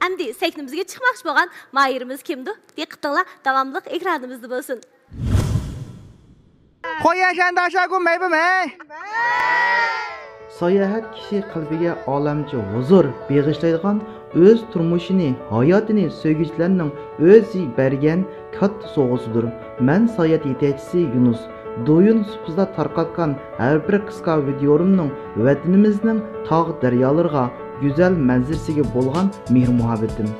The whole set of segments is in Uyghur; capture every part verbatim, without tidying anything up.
ئەمدى سەھنىمىزگە چىقماقچى بولغان ماھىرىمىز كىمدۇ؟ دىققىتىڭلار داۋاملىق ئېكرانىمىزدا بولسۇن. خويا شانداشاگۇ مەيبىمەي. ساياھەت كىشى قەلبىگە ئالەمچە ھۇزۇر بېغىشلايدىغان، ئۆز تۇرمۇشىنى، ھاياتىنى سۆيگۈچىلەرنىڭ ئۆزى بەرگەن كاتتا سوۋغىسىدۇر. مەن ساياھەت يېتەكچىسى يۇنۇس. دويۇن سۇپىسىدا تارقاتقان ھەر بىر قىسقا ۋىدىيولىرىمنىڭ ۋەتىنىمىزنىڭ تاغ دەريالىرىغا، گۈزەل مەنزىرىسىگە بولغان مېھىر مۇھەببىتىم.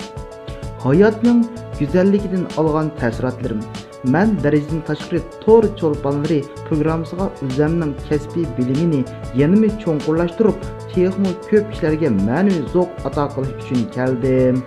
ھاياتنىڭ گۈزەللىكىدىن ئالغان تەسىراتلىرىم. مەن دەرىجىدىن تاشقىرى تور چولپانلىرى پروگراممىسىغا ئۆزەمنىڭ كەسپىي بىلىمىنى يەنىمۇ چوڭقۇرلاشتۇرۇپ، تېخىمۇ كۆپ كىشىلەرگە مەنىۋى زوق ئاتا قىلىش ئۈچۈن كەلدىم.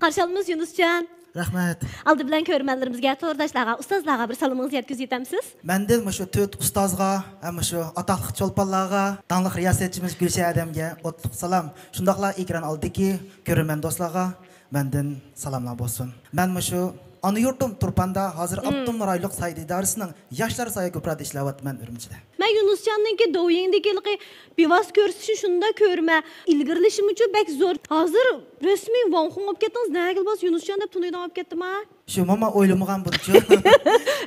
قارشى ئالىمىز يۇنۇسجان. رەھمەت. ئالدى بىلەن كۆرۈرمەنلىرىمىزگە، تورداشلارغا، ئۇستازلارغا بىر سالىمىڭىزنى يەتكۈزۈپ يېتەمسىز؟ مەندىن مۇشۇ تۆت ئۇستازغا ھەم مۇشۇ ئاتاقلىق چولپانلارغا، داڭلىق رىياسەتچىمىز گۈلشەھەر ھەدەمگە ئوتلۇق سالام. شۇنداقلا ئېكران ئالدىدىكى كۆرۈرمەن دوستلارغا مەندىن سالاملار بولسۇن. مەن مۇشۇ ئانا يۇرتۇم تۇرپاندا ھازىر ئاپتونوم رايونلۇق ساياھەت ئىدارىسىنىڭ ياشلار ساياھەت كوپىراتىپىدا ئىشلەۋاتىمەن ئۈرۈمچىدە. مەن يۇنۇسجاننىڭكى دوۋيىڭدىكى ھېلىقى بىۋاسىتە كۆرسىتىشىنى شۇنداق كۆرىمەن. ئىلگىرىلىشىمۇچۇ بەك زور. ھازىر رەسمىي ۋاڭخۇڭ بولۇپ كەتتىڭىز، نەگىلا بولسا يۇنۇسجان دەپ تونۇيدىغان بولۇپ كەتتىما؟ شۇ ماما ئويلىمىغان بۇنچۇ.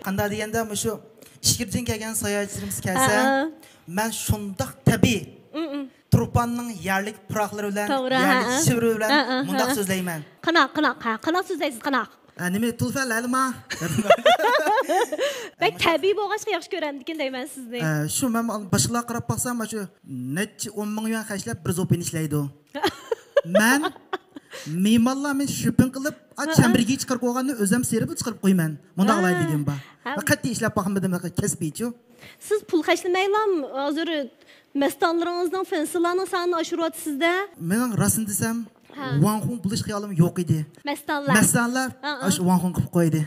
قانداق دېگەندە مۇشۇ ئىچكىرىدىن كەلگەن ساياھەتچىلىرىمىز كەلسە، ھەئە، مەن شۇنداق تەبىئىي، ئم، ئم، تۇرپاننىڭ يەرلىك پۇراقلىرى بىلەن، توغرا، يەرلىك، ھەئە، شېئىرى بىلەن، ھەئە، مۇنداق، ھەئە، سۆزلەيمەن. قانداق، قانداق، ھە، قانداق سۆزلەيسىز، قانداق؟ ئە، نېمە، تۇلفەن لەلىما؟ بەك تەبىئىي بولغاچقا ياخشى كۆرەمدىكىن دەيمەن سىزنى. ئە، شۇ، مەن باشقىلارغا قاراپ باقسام، مانا شۇ نەچچە ئون مىڭ يۈەن خەجلەپ بىر زوپىنى ئىشلەيدۇ. مەن مېھمانلار مېنى شوپىڭ قىلىپ، ئا، ھە، چەمبىرىكىگە چىقىرىپ قويغاندا ئۆزۈم سېرىپ چىقىرىپ قويىمەن. مۇنداق، ھە، ئالاھىدىلىكىم بار. ھە. قەتئىي ئىشلەپ باقمىدىم، كەسپىيچۇ. سىز پۇل خەجلىمەيلا ھازىر مەستانىلىرىڭىزنىڭ، فېنسىلارنىڭ سانىنى ئاشۇرۇۋاتىسىز-دە. مېنىڭ راستىنى دېسەم، ھە، ۋاڭخۇڭ بولۇش خىيالىم يوق ئىدى. مەستانىلەر. مەستانىلەر، ھە، ھە، ئاشۇ ۋاڭخۇڭ قىلىپ قويدى.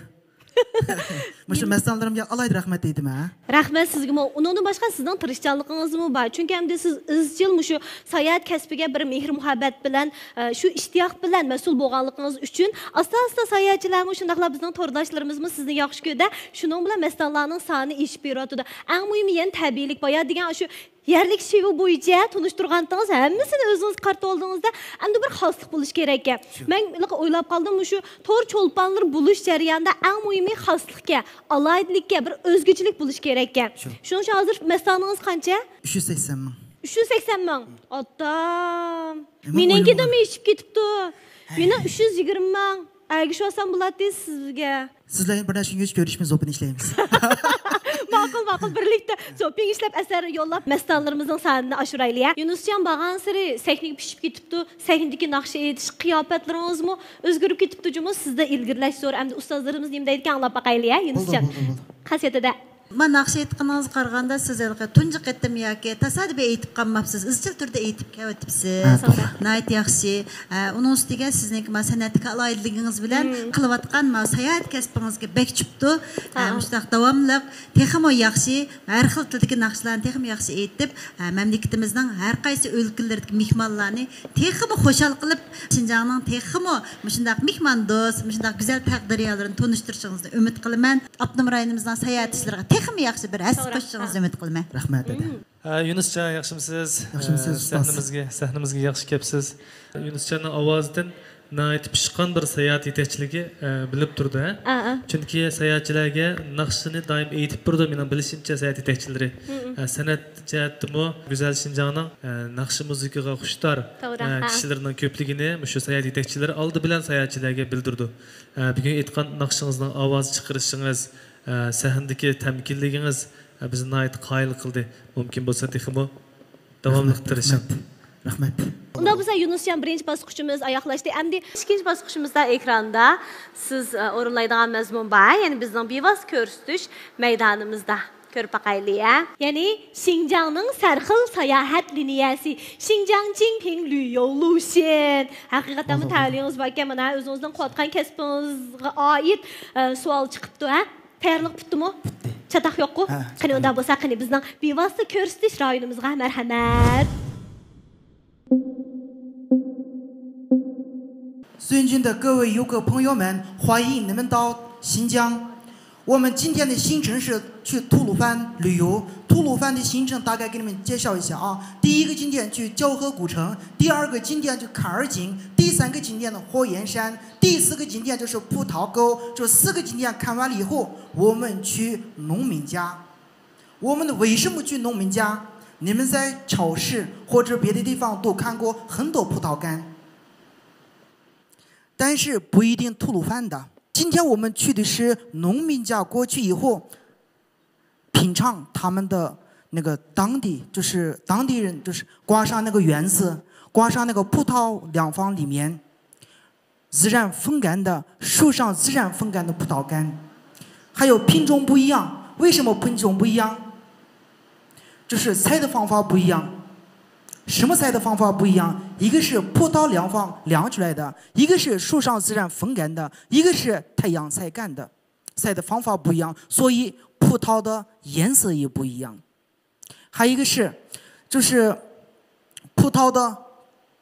مۇشۇ مەستانىلىرىمگە ئالاھىدە رەھمەت دەيدىمەن. رەھمەت سىزگىمۇ. ئۇنىڭدىن باشقا سىزنىڭ تىرىشچانلىقىڭىزمۇ بار. چۈنكى ئەمدى سىز ئىزچىل مۇشۇ ساياھەت كەسپىگە بىر مېھىر-مۇھەببەت بىلەن، ئە، شۇ ئىشتىياق بىلەن مەسئۇل بولغانلىقىڭىز ئۈچۈن ئاستا-ئاستا ساياھەتچىلەرمۇ، شۇنداقلا بىزنىڭ تورداشلىرىمىزمۇ سىزنى ياخشى كۆردى. شۇنىڭ بىلەن مەستانىلارنىڭ سانى ئېشىپ بېرىۋاتىدۇ. ئەڭ مۇھىمى يەنە تەبىئىيلىك. بايا دېگەن ئاشۇ يەرلىك شېۋە بويىچە تونۇشتۇرغانتىڭىز، ھەممىسىنى ئۆزىڭىز قارىتىۋالدىڭىزدا، ئەمدى بىر خاسلىق بولۇشى كېرەككەن. شۇ. مەن ھېلىقى ئويلاپ قالدىم، مۇشۇ تور چولپانلىرى بولۇش جەريانىدا ئەڭ مۇھىمى خاسلىقكەن، ئالاھىدىلىككەن، بىر ئۆزگىچىلىك بولۇشى كېرەككەن. شۇ. شۇنىڭ ئۈچۈن ھازىر مەستانىڭىز قانچە؟ ئۈچ يۈز سەكسەن مىڭ. ئۈچ يۈز سەكسەن مىڭ. ئاتام. ئەمما مېنىڭكىدىنمۇ ئېشىپ كېتىپتۇ. ھەي. مېنىڭ ئۈچ يۈز يىگىرمە مىڭ. ئەگىشىۋالسام بولاتتى سىزگە. سىز بىلەن بىر نەچچە كۈن كۆرۈشمەي زوپىنى ئىشلەيمىز. ماقۇل، ماقۇل. بىرلىكتە زوپىن ئىشلەپ، ئەسەر يوللاپ، مەستانىلىرىمىزنىڭ سانىنى ئاشۇرايلى، ھە. يۇنۇسجان بارغانسېرى سەھنىگە پىشىپ كېتىپتۇ. سەھنىدىكى ناخشا ئېيتىش قىياپەتلىرىڭىزمۇ ئۆزگىرىپ كېتىپتۇ جۇمۇ. سىزدە ئىلگىرىلەش زور. ئەمدى ئۇستازلىرىمىز نېمە دەيدىكەن، ئاڭلاپ باقايلى، ھە، يۇنۇسجان. بولدى، بولدى، بولدى. خاسىيىتىدە. مانا ناخشا ئېيتقىنىڭىزغا قارىغاندا، سىز ھېلىقى تۇنجى قېتىم ياكى تاسادىپىي ئېيتىپ قالماپسىز، ئىزچىل تۈردە ئېيتىپ كېلىۋېتىپسىز. ھە، توغرا. ناھايىتى ياخشى. ھە، ئۇنىڭ ئۈستىگە سىزنىڭكى مانا سەنئەتتىكى ئالاھىدىلىكىڭىز بىلەن قىلىۋاتقان مانا ساياھەت كەسپىڭىزگە بەك چۈپتۇ. ھە، مۇشۇنداق داۋاملىق تېخىمۇ ياخشى، ھەر خىل تىلدىكى ناخشىلارنى تېخىمۇ ياخشى ئېيتىپ، ھە، مەملىكىتىمىزنىڭ ھەر قايسى ئۆلكىلىرىدىكى مېھمانلارنى تېخىمۇ خۇشال قىلىپ، شىنجاڭنىڭ تېخىمۇ مۇشۇنداق مېھماندوست، مۇشۇنداق گۈزەل تەق دەريالىرىنى تونۇشتۇرۇشىڭىزنى ئۈمىد قىلىمەن. ئاپتونوم رايونىمىزنىڭ ساياھەت ئىشلىرىغا تېخىمۇ ياخشى بىر ھەسسە قوشۇشىڭىزنى ئۈمىد قىلىمەن. رەھمەت، ھەدە. ئە، يۇنۇسجان، ياخشىمۇسىز؟ ياخشىمۇسىز، ئە، ئۇستاز؟ سەھنىمىزگە، سەھنىمىزگە ياخشى كەپسىز. يۇنۇسجاننىڭ ئاۋازىدىن ناھايىتى پىشقان بىر ساياھەت يېتەكچىلىكى، ئە، بىلىپ تۇرىدۇ، ھە؟ ئا، ئا. چۈنكى ساياھەتچىلەرگە ناخشىنى دائىم ئېيتىپ بېرىدۇ، مېنىڭ بىلىشىمچە، ساياھەت يېتەكچىلىرى. ھە، سەنئەت جەھەتتىمۇ گۈزەل شىنجاڭنىڭ، ئە، ناخشا مۇزىكىغا خۇشتار، توغرا، ئە، ھە. كىشىلىرىنىڭ كۆپلۈكىنى مۇشۇ ساياھەت يېتەكچىلىرى ئالدى بىلەن ساياھەتچىلەرگە بىلدۈرىدۇ. ئە، بۈگۈن ئېيتقان ناخشىڭىزنىڭ ئاۋاز چىقىرىشىڭىز، ئە، سەھنىدىكى تەمكىنلىكىڭىز، ئە، بىزنى ناھايىتى قايىل قىلدى. مۇمكىن بولسا تېخىمۇ داۋاملىق تىرىشىڭ. رەھمەت، رەھمەت. ئۇنداق بولسا يۇنۇسجان، بىرىنچى باسقۇچىمىز ئاياغلاشتى. ئەمدى ئىككىنچى باسقۇچىمىزدا ئېكراندا سىز، ئە، ئورۇنلايدىغان مەزمۇن بار. يەنى بىزنىڭ بىۋاسىتە كۆرسىتىش مەيدانىمىزدا. كۆرۈپ باقايلى، ھە؟ يەنى شىنجاڭنىڭ سەرخىل ساياھەت لىنىيەسى، شىنجاڭ جىڭپىڭ لۈييو لۇشىن. ھەقىقەتەنمۇ تەلىيىڭىز باركەن، مانا ئۆزىڭىزنىڭ قىلىۋاتقان كەسپىڭىزگە ئائىت، ئە، سوئال چىقىپتۇ، ھە؟ تەييارلىق پۈتتىمۇ؟ پۈتتى. چاتاق يوققۇ؟ ھە، قېنى، ئۇنداق بولسا، قېنى، بىزنىڭ بىۋاسىتە كۆرسىتىش رايونىمىزغا مەرھەمەت. 尊敬的各位游客朋友们，欢迎你们到新疆。我们今天的行程是去吐鲁番旅游。吐鲁番的行程大概给你们介绍一下啊。第一个景点去昭和古城，第二个景点去坎儿井，第三个景点呢火焰山，第四个景点就是葡萄沟。这四个景点看完了以后，我们去农民家。我们为什么去农民家？你们在超市或者别的地方都看过很多葡萄干。 但是不一定吐鲁番的。今天我们去的是农民家，过去以后，品尝他们的那个当地，就是当地人，就是刮上那个园子，刮上那个葡萄两房里面，自然风干的，树上自然风干的葡萄干，还有品种不一样。为什么品种不一样？ 就是晒的方法不一样。什么晒的方法不一样？一个是葡萄两房量出来的，一个是树上自然风干的，一个是太阳晒干的，晒的方法不一样，所以葡萄的颜色也不一样。还有一个是，就是葡萄的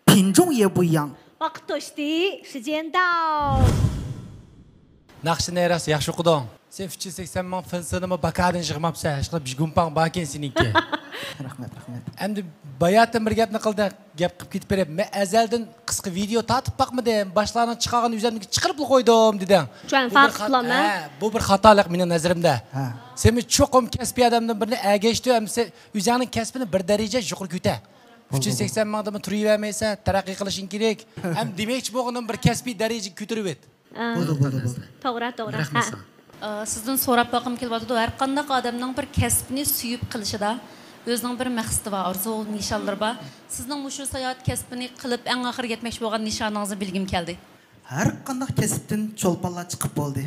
品种也不一样。 ۋاقىت توشتى، 时间到. ناخشىنى راست ياخشى ئوقۇدۇڭ. سەن ئۈچ يۈز سەكسەن مىڭ فىنسىنىمۇ باكادىن يىغماپسەن. ھېچقانداق بىر گۇمپاڭ باركەن سېنىڭكى. رەھمەت، رەھمەت. ئەمدى باياتىن بىر گەپنى قىلدىڭ، گەپ قىلىپ كېتىپ بېرىپ. مەن ئەزەلدىن قىسقا ۋىدېئو تارتىپ باقمىدىم. باشلارنىڭ چىقارغان ئۆزەمنىڭكى چىقىرىپلا قويدۇم دېدىڭ. بۇ بىر خات-، ھە، بۇ بىر خاتالىق مېنىڭ نەزىرىمدە. ھە. سەن چوقۇم كەسپىي ئادەمدىن بىرنى ئەگەشتۈر، ئەمدى سەن ئۆزۈڭنىڭ كەسپىنى بىر دەرىجە يۇقىرى كۆتەر. ئۈچ يۈز سەكسەن مىڭدىمۇ تۇرۇۋەرمەيسەن، تەرەققىي قىلىشىڭ كېرەك. ھەم دېمەكچى بولغىنىم بىر كەسپىي دەرىجىگە كۆتۈرۈۋەت. ئا، بولدى، بولدى، بولدى. توغرا، توغرا. رەھمەت ساڭا. ئا، سىزدىن سوراپ باققۇم كېلىۋاتىدۇ، ھەر قانداق ئادەمنىڭ بىر كەسپىنى سۆيۈپ قىلىشىدا ئۆزىنىڭ بىر مەقسىتى بار، ئارزۇ، نىشانلىرى بار. سىزنىڭ مۇشۇ ساياھەت كەسپىنى قىلىپ ئەڭ ئاخىرى يەتمەكچى بولغان نىشانىڭىزنى بىلگۈم كەلدى. ھەر قانداق كەسىپتىن چولپانلار چىقىپ بولدى،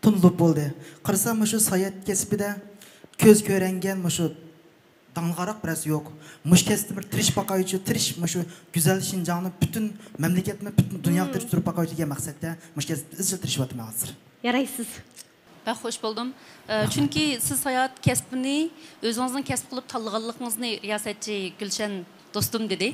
تونۇلۇپ بولدى. قارىسام، مۇشۇ ساياھەت كەسپىدە كۆز كۆرەنگەن مۇشۇ داڭغاراق بىرەرسى يوق. مۇشۇ كەسىپتە بىر تىرىشىپ باقايچۇ، تىرىشىپ مۇشۇ گۈزەل شىنجاڭنى پۈتۈن مەملىكەتنى، پۈتۈن دۇنياغا تىرىشتۈرۈپ باقايچۇ دېگەن مەقسەتتە مۇشۇ كەسىپتە ئىزچىل تىرىشىۋاتىمەن ھازىر. يارايسىز. بەك خوش بولدۇم. ئە، رەھمەت. چۈنكى سىز ساياھەت كەسپىنى ئۆزىڭىزنىڭ كەسىپ قىلىپ تاللىغانلىقىڭىزنى رىياسەتچى گۈلشەن دوستۇم دېدى.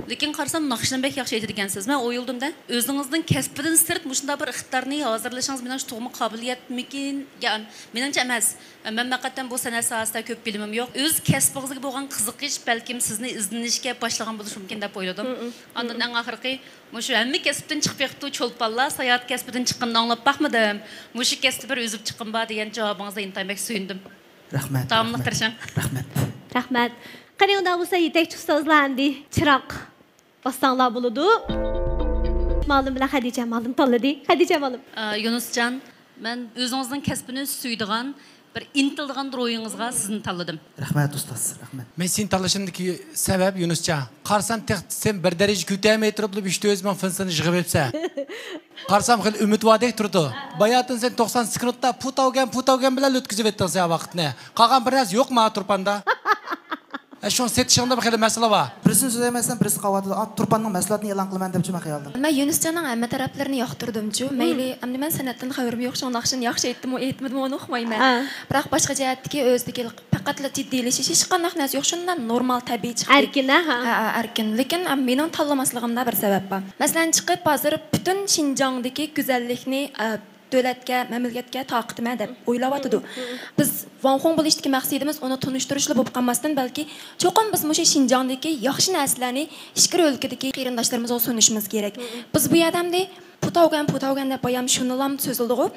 لېكىن قارىسام، ناخشىنى بەك ياخشى ئېيتىدىكەنسىز. مەن ئويلىدىم-دە، ئۆزىڭىزنىڭ كەسپىدىن سىرت مۇشۇنداق بىر ئىقتىدارنى ھازىرلىشىڭىز مېنىڭچە تۇغما قابىلىيەتمىكىن؟ يا، مېنىڭچە ئەمەس. مەن ھەقىقەتەن بۇ سەنئەت ساھەسىدە كۆپ بىلىمىم يوق. ئۆز كەسپىڭىزگە بولغان قىزىقىش بەلكىم سىزنى ئىزدىنىشكە باشلىغان بولۇشى مۇمكىن دەپ ئويلىدىم. ئاندىن ئەڭ ئاخىرقى، مۇشۇ ھەممە كەسىپتىن چىقىپ بېقىپتۇ، چولپانلار ساياھەت كەسپىدىن چىققىنىنى ئاڭلاپ باقمىدىم. مۇشۇ كەسىپتە بىر ئۈزۈپ چىققىنىم بار دېگەن جاۋابىڭىزغا ئىنتايىن بەك سۆيۈندۈم. رەھمەت، داۋاملىق رەھمەت. تىرىشىڭ. رەھمەت. رەھمەت. قېنى، ئۇنداق بولسا يېتەكچى ئۇستازلار ئەمدى چىراغ باسساڭلار بولىدۇ. مالىم بىلەن خەدىچە مالىم تاللىدى. خەدىچە مالىم. ئا، يۇنۇسجان، مەن ئۆزىڭىزنىڭ كەسپىنى سۆيىدىغان، بىر ئىنتىلىدىغان روھىڭىزغا سىزنى تاللىدىم. رەھمەت، ئۇستاز، رەھمەت. مەن سېنى تاللىشىمدىكى سەۋەب، يۇنۇسجان، قارىسام، تېخى سەن بىر دەرىجە كۆتەرمەي تۇرۇپلا ئۈچ يۈز مىڭ فىنسىنى يىغىۋېپسەن. قارىسام، خېلى ئۈمىدۋاردەك تۇرىدۇ. باياتىن سەن توقسان سېكۇنتتا پۇتاۋگەن، پۇتاۋگەن بىلەن ئۆتكۈزۈۋەتتىڭ سەن ۋاقىتنى. قالغان بىر نەرسە يوقما تۇرپاندا؟ ھە، شۇڭا سېتىشىڭدا بىر خېلى مەسىلە بار. بىرسىنى سۆزلەيمەن دېسەم، بىرسى قالىۋاتىدۇ. ئا، تۇرپاننىڭ مەھسۇلاتىنى ئېلان قىلىمەن دەپچۇ مەن خىيالدىم. مەن يۇنۇسجاننىڭ ھەممە تەرەپلىرىنى ياقتۇردۇمچۇ. مەيلى، ئەمدى مەن سەنئەتتىن خەۋىرىم يوق، شۇڭا ناخشىنى ياخشى ئېيتتىمۇ، ئېيتمىدىمۇ، ئۇنى ئۇقمايمەن. ھە. بىراق باشقا جەھەتتىكى ئۆزىدىكى پەقەتلا جىددىيلىشىش، ھېچقانداق نەرسە يوق، شۇنداق نورمال، تەبىئىي چىقتى. ئەركىن، ھە؟ ھە، ھە، ئەركىن. لېكىن، ئە، مېنىڭ تاللىماسلىقىمدا بىر سەۋەب بار. مەسىلەن، چىقىپ ھازىر پۈتۈن شىنجاڭدىكى گۈزەللىكنى، ئە، دۆلەتكە، مەملىكەتكە تارقىتىمەن دەپ ئويلاۋاتىدۇ. بىز ۋاڭخۇڭ بولۇشتىكى مەقسىتىمىز ئۇنى تونۇشتۇرۇشلا بولۇپ قالماستىن، بەلكى چوقۇم بىز مۇشۇ شىنجاڭدىكى ياخشى نەرسىلەرنى ئىچكىرى ئۆلكىدىكى قېرىنداشلىرىمىزغا سۇنۇشىمىز كېرەك. بىز بۇ يەردە ئەمدى پۇتاۋگەن، پۇتاۋگەن دەپ بايام شۇنىلام سۆزلىدىغۇ.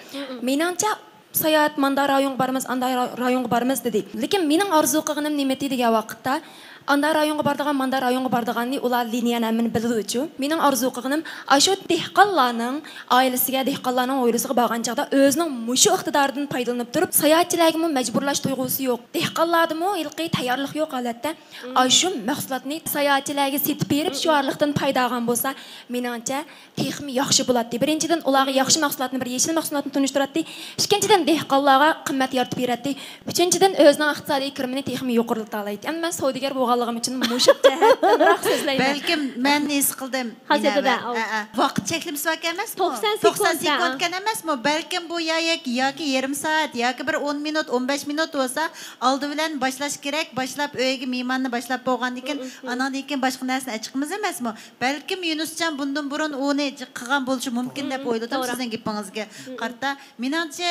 مېنىڭچە، ساياھەت ماندا رايونغا بارىمىز، ئاندا را-، رايونغا بارىمىز دېدى. لېكىن مېنىڭ ئارزۇ قىلغىنىم نېمىدى دېگەن ۋاقىتتا، ئاندا رايونغا بارىدىغان، ماندا رايونغا بارىدىغاننى ئۇلار لىنىيەنى ھەممىنى بىلىدۇچۇ. مېنىڭ ئارزۇ قىلغىنىم ئاشۇ دېھقانلارنىڭ ئائىلىسىگە، دېھقانلارنىڭ ھويلىسىغا بارغان چاغدا ئۆزىنىڭ مۇشۇ ئىقتىدارىدىن پايدىلىنىپ تۇرۇپ، ساياھەتچىلەرگىمۇ مەجبۇرلاش تۇيغۇسى يوق، دېھقانلاردىمۇ ھېلىقى تەييارلىق يوق ھالەتتە ئاشۇ مەھسۇلاتنى ساياھەتچىلەرگە سېتىپ بېرىپ، شۇ ئارىلىقتىن پايدا ئالغان بولسا، مېنىڭچە، تېخىمۇ ياخشى بولاتتى. بىرىنچىدىن، ئۇلارغا ياخشى مەھسۇلاتنى، بىر يېشىل مەھسۇلاتنى تونۇشتۇراتتى. ئىككىنچىدىن، دېھقانلارغا قىممەت يارىتىپ بېرەتتى. ئۈچىنچىدىن، ئۆزىنىڭ ئىقتىسادىي كىرىمىنى تېخىمۇ يۇقىرىلىتالايتتى. ئەمدى مەن سودىگەر بولغانلىقىم ئۈچۈن مۇشۇ جەھەتتىنراق سۆزلەيمەن. بەلكىم مەن ھېس قىلدىم، خاسىيەتىدە، مىنەۋەر. ئەۋە. ھە، ھە. ۋاقىت چەكلىمىسى باركەن ئەمەسمۇ؟ توقسان سېكۇنت، توقسان ھە. سېكۇنتكەن ئەمەسمۇ؟ بەلكىم بۇ يا ياكى، ياكى يېرىم سائەت، ياكى بىر ئون مىنۇت، ئون بەش مىنۇت بولسا، ئالدى بىلەن باشلاش كېرەك. باشلاپ، ئۆيگە مېھماننى باشلاپ بولغاندىن كېيىن، ئاناندىن كېيىن باشقا نەرسىنى ئەچىقىمىز ئەمەسمۇ؟ بەلكىم يۇنۇسجان بۇندىن بۇرۇن ئۇنى جىق قىلغان بولۇشى مۇمكىن دەپ ئويلىدىم توغرا. سىزنىڭ گېپىڭىزگە قارىتا. مېنىڭچە،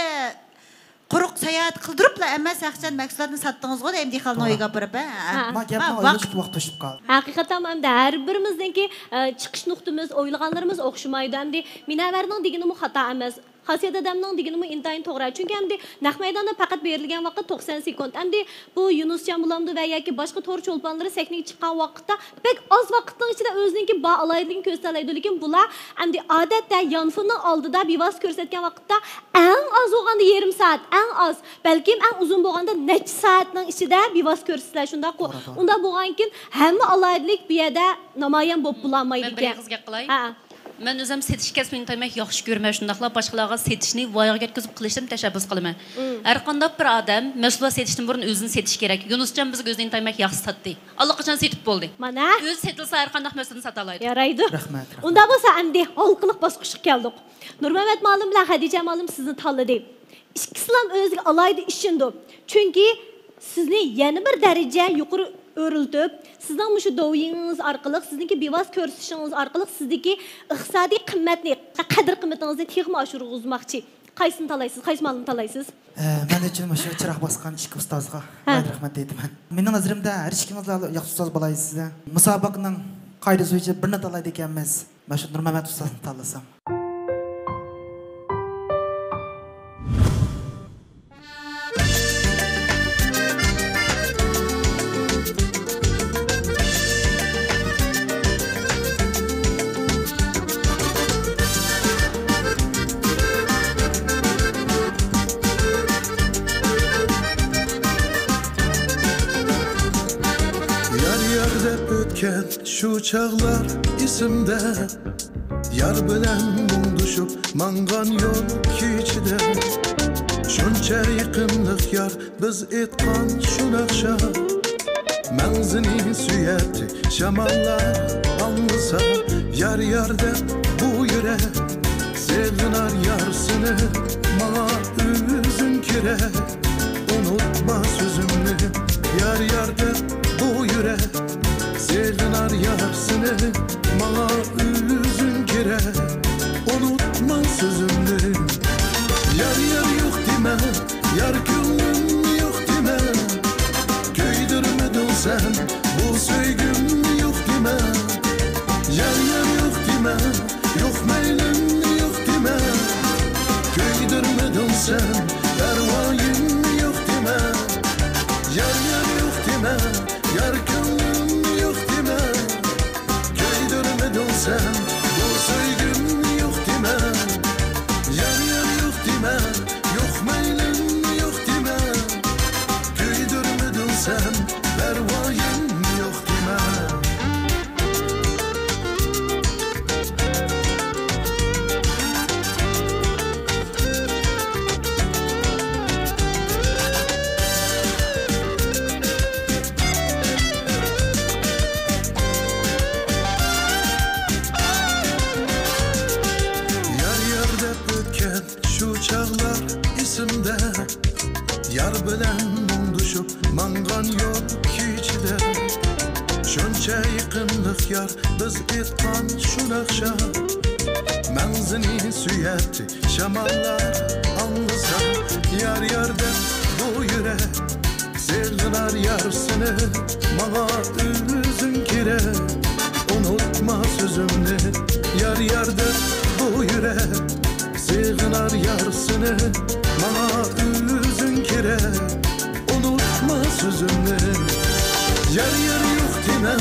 قۇرۇق ساياھەت قىلدۇرۇپلا ئەمەس، ھەقىچان مەھسۇلاتنى ساتتىڭىزغۇ دەيمەن، دېھقاننىڭ توغرا. ئۆيىگە ئاپىرىپ، ھە؟ ھە. ما گەپنىڭ ۋاقىت ئويلىشىپ ۋاقىت توشۇپ قالدى. ھەقىقەتەن ئەمدى ھەر بىرىمىزنىڭكى، ئە، چىقىش نۇقتىمىز، ئويلىغانلىرىمىز ئوخشىمايدۇ. ئەمدى مىنەۋەرنىڭ دېگىنىمۇ خاتا ئەمەس. خاسىيەت ھەدەمنىڭ دېگىنىمۇ ئىنتايىن توغرا. چۈنكى ئەمدى نەق مەيداندا پەقەت بېرىلگەن ۋاقىت توقسان سېكۇنت. ئەمدى بۇ يۇنۇسجان بولامدۇ ۋە ياكى باشقا تور چولپانلىرى سەھنىگە چىققان ۋاقىتتا بەك ئاز ۋاقىتنىڭ ئىچىدە ئۆزىنىڭكى بار ئالاھىدىلىكىنى كۆرسىتەلەيدۇ. لېكىن بۇلار ئەمدى ئادەتتە يانفوننىڭ ئالدىدا بىۋاسىتە كۆرسەتكەن ۋاقىتتا ئەڭ ئاز بولغاندا يېرىم سائەت، ئەڭ ئاز، بەلكىم ئەڭ ئۇزۇن بولغاندا نەچچە سائەتنىڭ ئىچىدە بىۋاسىتە كۆرسىتىلەر، شۇنداققۇ؟ توغرا، توغرا. ئۇنداق بولغاندىن كېيىن ھەممە ئالاھىدىلىك بۇ يەردە نامايان بولۇپ مەن بىر بولالمايدىكەن. ئېغىز گەپ قىلاي. ھە. مەن ئۆزۈم سېتىش كەسپىنى ئىنتايىن ياخشى كۆرىمەن، شۇنداقلا باشقىلارغا سېتىشنى ۋايىغا يەتكۈزۈپ قىلىشنىمۇ تەشەببۇس قىلىمەن. مم. ھەرقانداق بىر ئادەم مەھسۇلات سېتىشتىن بۇرۇن ئۆزىنى سېتىش كېرەك. يۇنۇسجان بىزگە ئۆزىنى ئىنتايىن ياخشى ساتتى. ئاللىقاچان سېتىپ بولدى. مانا. ئۆزى سېتىلسا، ھەرقانداق مەھسۇلاتنى ساتالايدۇ. يارايدۇ. رەھمەت، رەھمەت. ئۇنداق بولسا، ئەمدى ھالقىلىق باسقۇچقا كەلدۇق. نۇرمەمەت مۇئەللىم بىلەن خەدىچە مۇئەللىم سىزنى تاللىدى. ئىككىسىلام ئۆزىگە ئالاھىدە ئىشىنىدۇ. چۈنكى سىزنى يەنە بىر دەرىجە يۇقىرى ئۆرلىتىپ، سىزنىڭ مۇشۇ دوۋيىڭىڭىز ئارقىلىق، سىزنىڭكى بىۋاسىتە كۆرسىتىشىڭىز ئارقىلىق سىزدىكى ئىقتىسادىي قىممەتنى، قەدىر-قىممىتىڭىزنى تېخىمۇ ئاشۇرغۇزماقچى. قايسىنى تاللايسىز؟ قايسى مۇئەللىمنى تاللايسىز؟ ئە، مەن ئۈچۈن مۇشۇ چىراغ باسقان ئىككى ئۇستازغا ھە. ئالاھىدە رەھمەت دەيدىمەن. مېنىڭ نەزىرىمدە ھەر ئىككىڭىزلا ياخشى ئۇستاز بولالايسىز. مۇسابىقىنىڭ قائىدىسى بويىچە بىرنى تاللايدىكەنمىز. مەن شۇ نۇرمەمەت ئۇستازنى تاللىسام. يار يار دەپ ئۆتكەن شۇ چاغلار ئېسىمدە، يار بىلەن مۇڭدىشىپ ماڭغان يول كېچىدە، شۇنچە يېقىملىق يار بىز ئېيتقان شۇ ناخشا. مەڭزىنى سۆيەتتى شاماللار ئاڭلىسا، يار يار دەپ بۇ يۈرەك. سېغىنار يار سېنى، ماڭا ئۆزۈڭ كېرەك. ئۇنتۇما سۆزۈمنى، يار يار دەپ بۇ يۈرەك. سېغىنار يار سېنى، ماڭا ئۆزۈڭ كېرەك. ئۇنتۇما سۆزۈمنى، يار يار يوق دېمە، يار كۆڭلۈم يوق دېمە. كۆيدۈرمىدىڭ سەن بۇ سۆيگۈمنى، يوق دېمە. يار يار يوق دېمە، يوق مەيلىمنى يوق دېمە. كۆيدۈرمىدىڭ سەن پەرۋايىمنى، يوق دېمە. يار يار يوق دېمە، يار كۆڭلۈمنى يوق دېمە. كۆيدۈرمىدىڭ سەن بۇ سۆيگۈمنى، يوق دېمە. يار يار يوق دېمە، يوق مەيلىمنى يوق دېمە. شۇنچە يېقىملىق يار، بىز ئېيتقان شۇ ناخشا. مەڭزىنى سۆيەتتى شاماللار ئاڭلىسا. يار، يار دەپ بۇ يۈرەك سېغىنار يار سېنى، ماڭا ئۆزۈڭ كېرەك. ئۇنتۇما سۆزۈمنى، يار، يار دەپ بۇ يۈرەك سېغىنار يار سېنى، ماڭا ئۆزۈڭ كېرەك. ئۇنتۇما سۆزۈمنى، يار، يار يوق دېمە،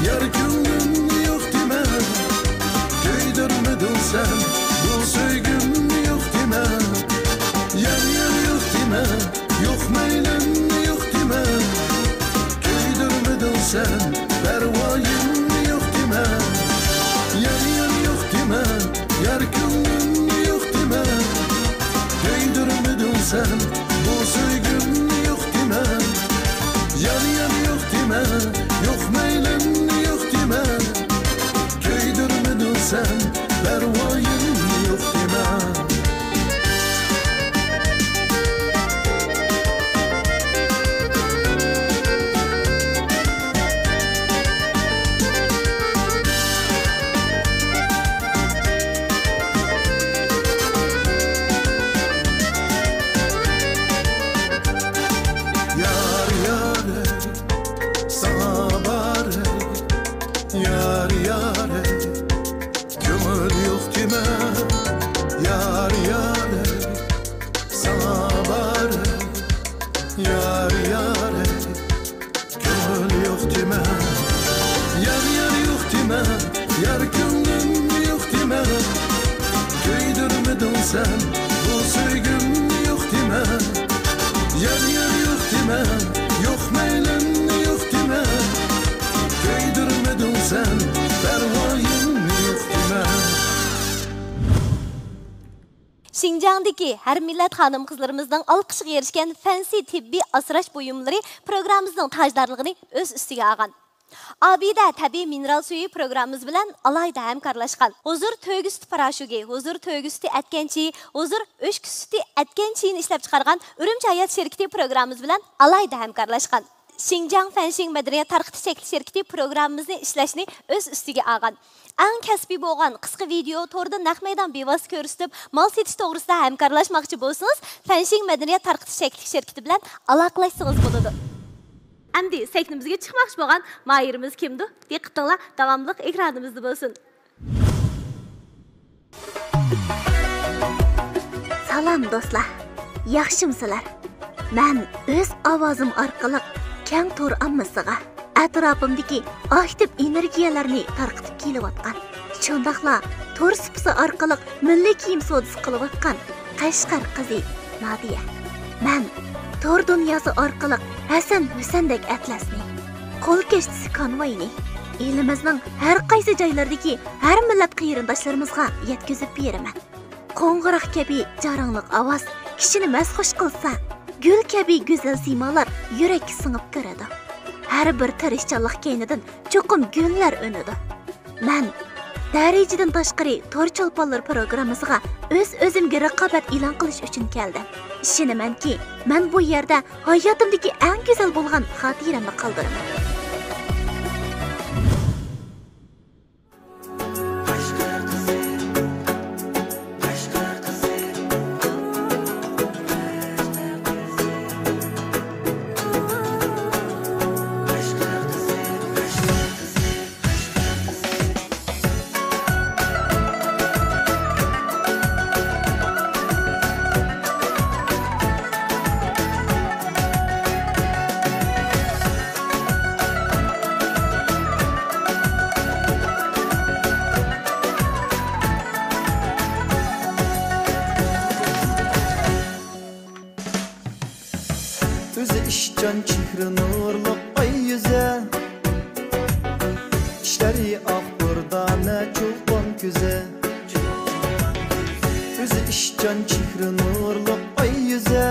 يار كۆڭلۈمنى يوق دېمە. كۆيدۈرمىدىڭ سەن بۇ سۆيگۈمنى يوق دېمە، يار، يار يوق دېمە. يوق مەيلىمنى يوق دېمە، كۆيدۈرمىدىڭ سەن پەرۋايىمنى يوق دېمە. يار، يار يوق دېمە، يار كۆڭلۈمنى يوق دېمە. كۆيدۈرمىدىڭ سەن بۇ سۆيگۈمنى يوق دېمە. يار، يار يوق دېمە، يوق مەيلىمنى يوق دېمە. كۆيدۈرمىدىڭ سەن پەرۋايىمنى يوق دېمە. يار، يار، ساڭا بار، يار، يار، كۆڭۈل يوق دېمە، يار، يار، ساڭا بار، يار، يار، كۆڭۈل يوق دېمە، يار، يار يوق دېمە، يار كۆڭلۈم يوق دېمە. كۆيدۈرمىدىڭ سەن بۇ سۆيگۈمنى يوق دېمە. يار، يار يوق دېمە، يوق مەيلىمنى يوق دېمە. كۆيدۈرمىدىڭ سەن پەرۋايىمنى يوق دېمە. شىنجاڭدىكى ھەر مىللەت خانىم-قىزلىرىمىزنىڭ ئالقىشىغا ئېرىشكەن فەنسى تېببىي ئاسراش بۇيۇملىرى پروگراممىمىزنىڭ تاجدارلىقىنى ئۆز ئۈستىگە ئالغان. ئابىدە تەبىئىي مىنېرال سۈيى پروگراممىمىز بىلەن ئالاھىدە ھەمكارلاشقان. ھۇزۇر تۆگە سۈتى پاراشوكى، ھۇزۇر تۆگە سۈتى ئەتكەن چېيى، ھۇزۇر ئۆچكە سۈتى ئەتكەن چېيىنى ئىشلەپچىقارغان ئۈرۈمچى ھايات شىركىتى پروگراممىمىز بىلەن ئالاھىدە ھەمكارلاشقان. شىنجاڭ فەنشىڭ مەدەنىيەت تارقىتىش چەكلىك شىركىتى پروگراممىمىزنى ئىشلەشنى ئۆز ئۈستىگە ئالغان. ئەڭ كەسپىي بولغان قىسقا ۋىدېئو توردا نەق مەيدان بىۋاسىتە كۆرسىتىپ، مال سېتىش توغرىسىدا ھەمكارلاشماقچى بولسىڭىز، فەنشىڭ مەدەنىيەت تارقىتىش چەكلىك شىركىتى بىلەن ئالاقىلەشسىڭىز بولىدۇ. ئەمدى سەھنىمىزگە چىقماقچى بولغان ماھىرىمىز كىمدۇ؟ دىققىتىڭلار داۋاملىق ئېكرانىمىزدا بولسۇن. سالام دوستلار، ياخشىمۇسىلەر؟ مەن ئۆز ئاۋازىم ئارقىلىق كەڭ تور ئاممىسىغا، ئەتراپىمدىكى ئاكتىپ ئېنېرگىيەلەرنى تارقىتىپ كېلىۋاتقان، شۇنداقلا تور سۇپىسى ئارقىلىق مىللىي كىيىم سودىسى قىلىۋاتقان قەشقەر قىزى نادىيە. مەن تور دۇنياسى ئارقىلىق ھەسەن ھۈسەندەك ئەتلەسنى، قول كەشتىسى كونۋويىنى ئېلىمىزنىڭ ھەر قايسى جايلىرىدىكى ھەر مىللەت قېرىنداشلىرىمىزغا يەتكۈزۈپ بېرىمەن. قوڭغۇراق كەبى جاراڭلىق ئاۋاز كىشىنى مەستخۇش قىلسا، گۈل كەبى گۈزەل سىيمالار يۈرەككە سىڭىپ كىرىدۇ. ھەر بىر تىرىشچانلىق كەينىدىن چوقۇم گۈللەر ئۈنىدۇ. مەن دەرىجىدىن تاشقىرى تور چولپانلىرى پروگراممىسىغا ئۆز-ئۆزۈمگە رىقابەت ئېلان قىلىش ئۈچۈن كەلدىم. ئىشىنىمەنكى، مەن بۇ يەردە ھاياتىمدىكى ئەڭ گۈزەل بولغان خاتىرەمنى قالدۇرىمەن. ئۆزى ئىشچان، چېھرى نۇرلۇق ئاي يۈزى، چىشلىرى ئاق دۇردانە چولپان كۆزى. ئۆزى ئىشچان، چېھرى نۇرلۇق ئاي يۈزى،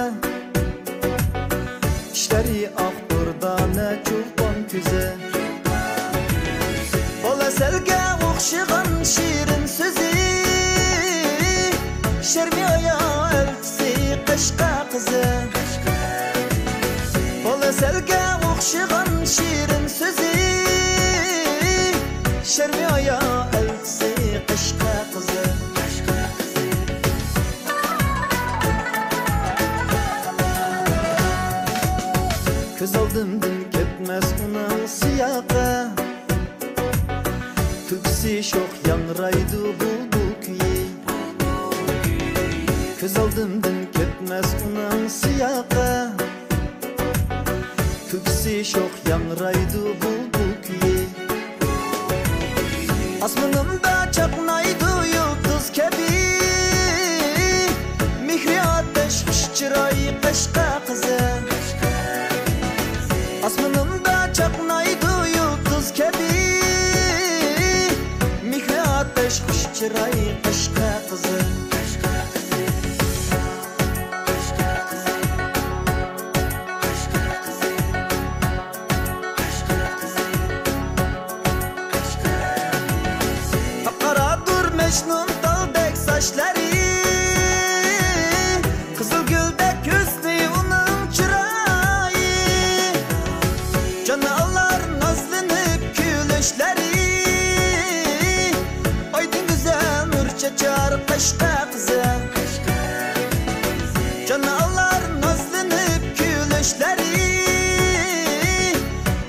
چىشلىرى ئاق دۇردانە چولپان كۆزى. بالا سەلگە ئوخشىغان شېرىن سۆزى، شەرمى ھايا ئەلچىسى قەشقەر قىزى. بالا سەلگە ئوخشىغان شېرىن سۆزى، شەرمى ھايا ئەلچىسى قەشقەر قىزى. كۆز ئالدىمدىن كەتمەس ئۇنىڭ سىياقى، كۈلكىسى شوخ ياڭرايدۇ بۇلبۇل كۈيى. كۆز ئالدىمدىن كەتمەس ئۇنىڭ سىياقى، كۈلكىسى شوخ ياڭرايدۇ بۇلبۇل كۈيى. ئاسمىنىمدا چاقنايدۇ يۇلتۇز كەبى، مېھرى ئاتەش خۇش چىراي قەشقەر قىزى. ئاسمىنىمدا چاقنايدۇ يۇلتۇز كەبى، مېھرى ئاتەش خۇش چىراي قەشقەر قىزى. قاپقارادۇر مەجنۇن تالدەك ساچلىرى، قىزىل گۈلدەك ھۆسنى ئۇنىڭ چىرايى. جان ئالار نازلىنىپ كۈلۈشلىرى، ئايدىن گۈزەل نۇر چاچار قەشقەر قىزى. جان ئالار نازلىنىپ كۈلۈشلىرى،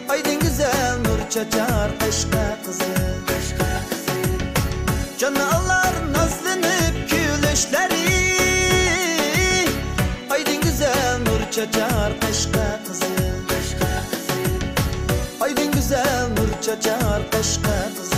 ئايدىن گۈزەل نۇر چاچار قەشقەر قىزى. جان ئالار نازلىنىپ كۈلۈشلىرى، ئايدىن گۈزەل نۇر چاچار قەشقەر قىزى. ئايدىن گۈزەل نۇر چاچار قەشقەر قىزى.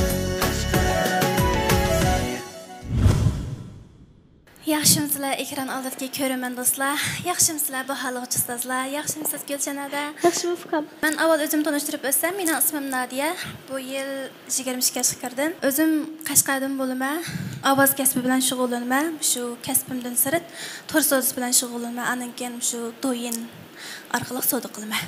ياخشىمۇسىلەر ئېكران ئالدىدىكى كۆرۈرمەن دوستلار؟ ياخشىمۇسىلەر باھالىغۇچى ئۇستازلار؟ ياخشىمۇسىز گۈلشەن ھەدە؟ ياخشىمۇ ئۇكام؟ مەن ئاۋۋال ئۆزۈمنى تونۇشتۇرۇپ ئۆتسەم، مېنىڭ ئىسمىم نادىيە. بۇ يىل يىگىرمە ئىككى ياشقا كىردىم. ئۆزۈم قەشقەردىن بولىمەن. ئاۋاز كەسپى بىلەن شۇغۇللىنىمەن. مۇشۇ كەسپىمدىن سىرت تور سودىسى بىلەن شۇغۇللىنىمەن. ئاندىن كېيىن مۇشۇ دويىن ئارقىلىق سودا قىلىمەن.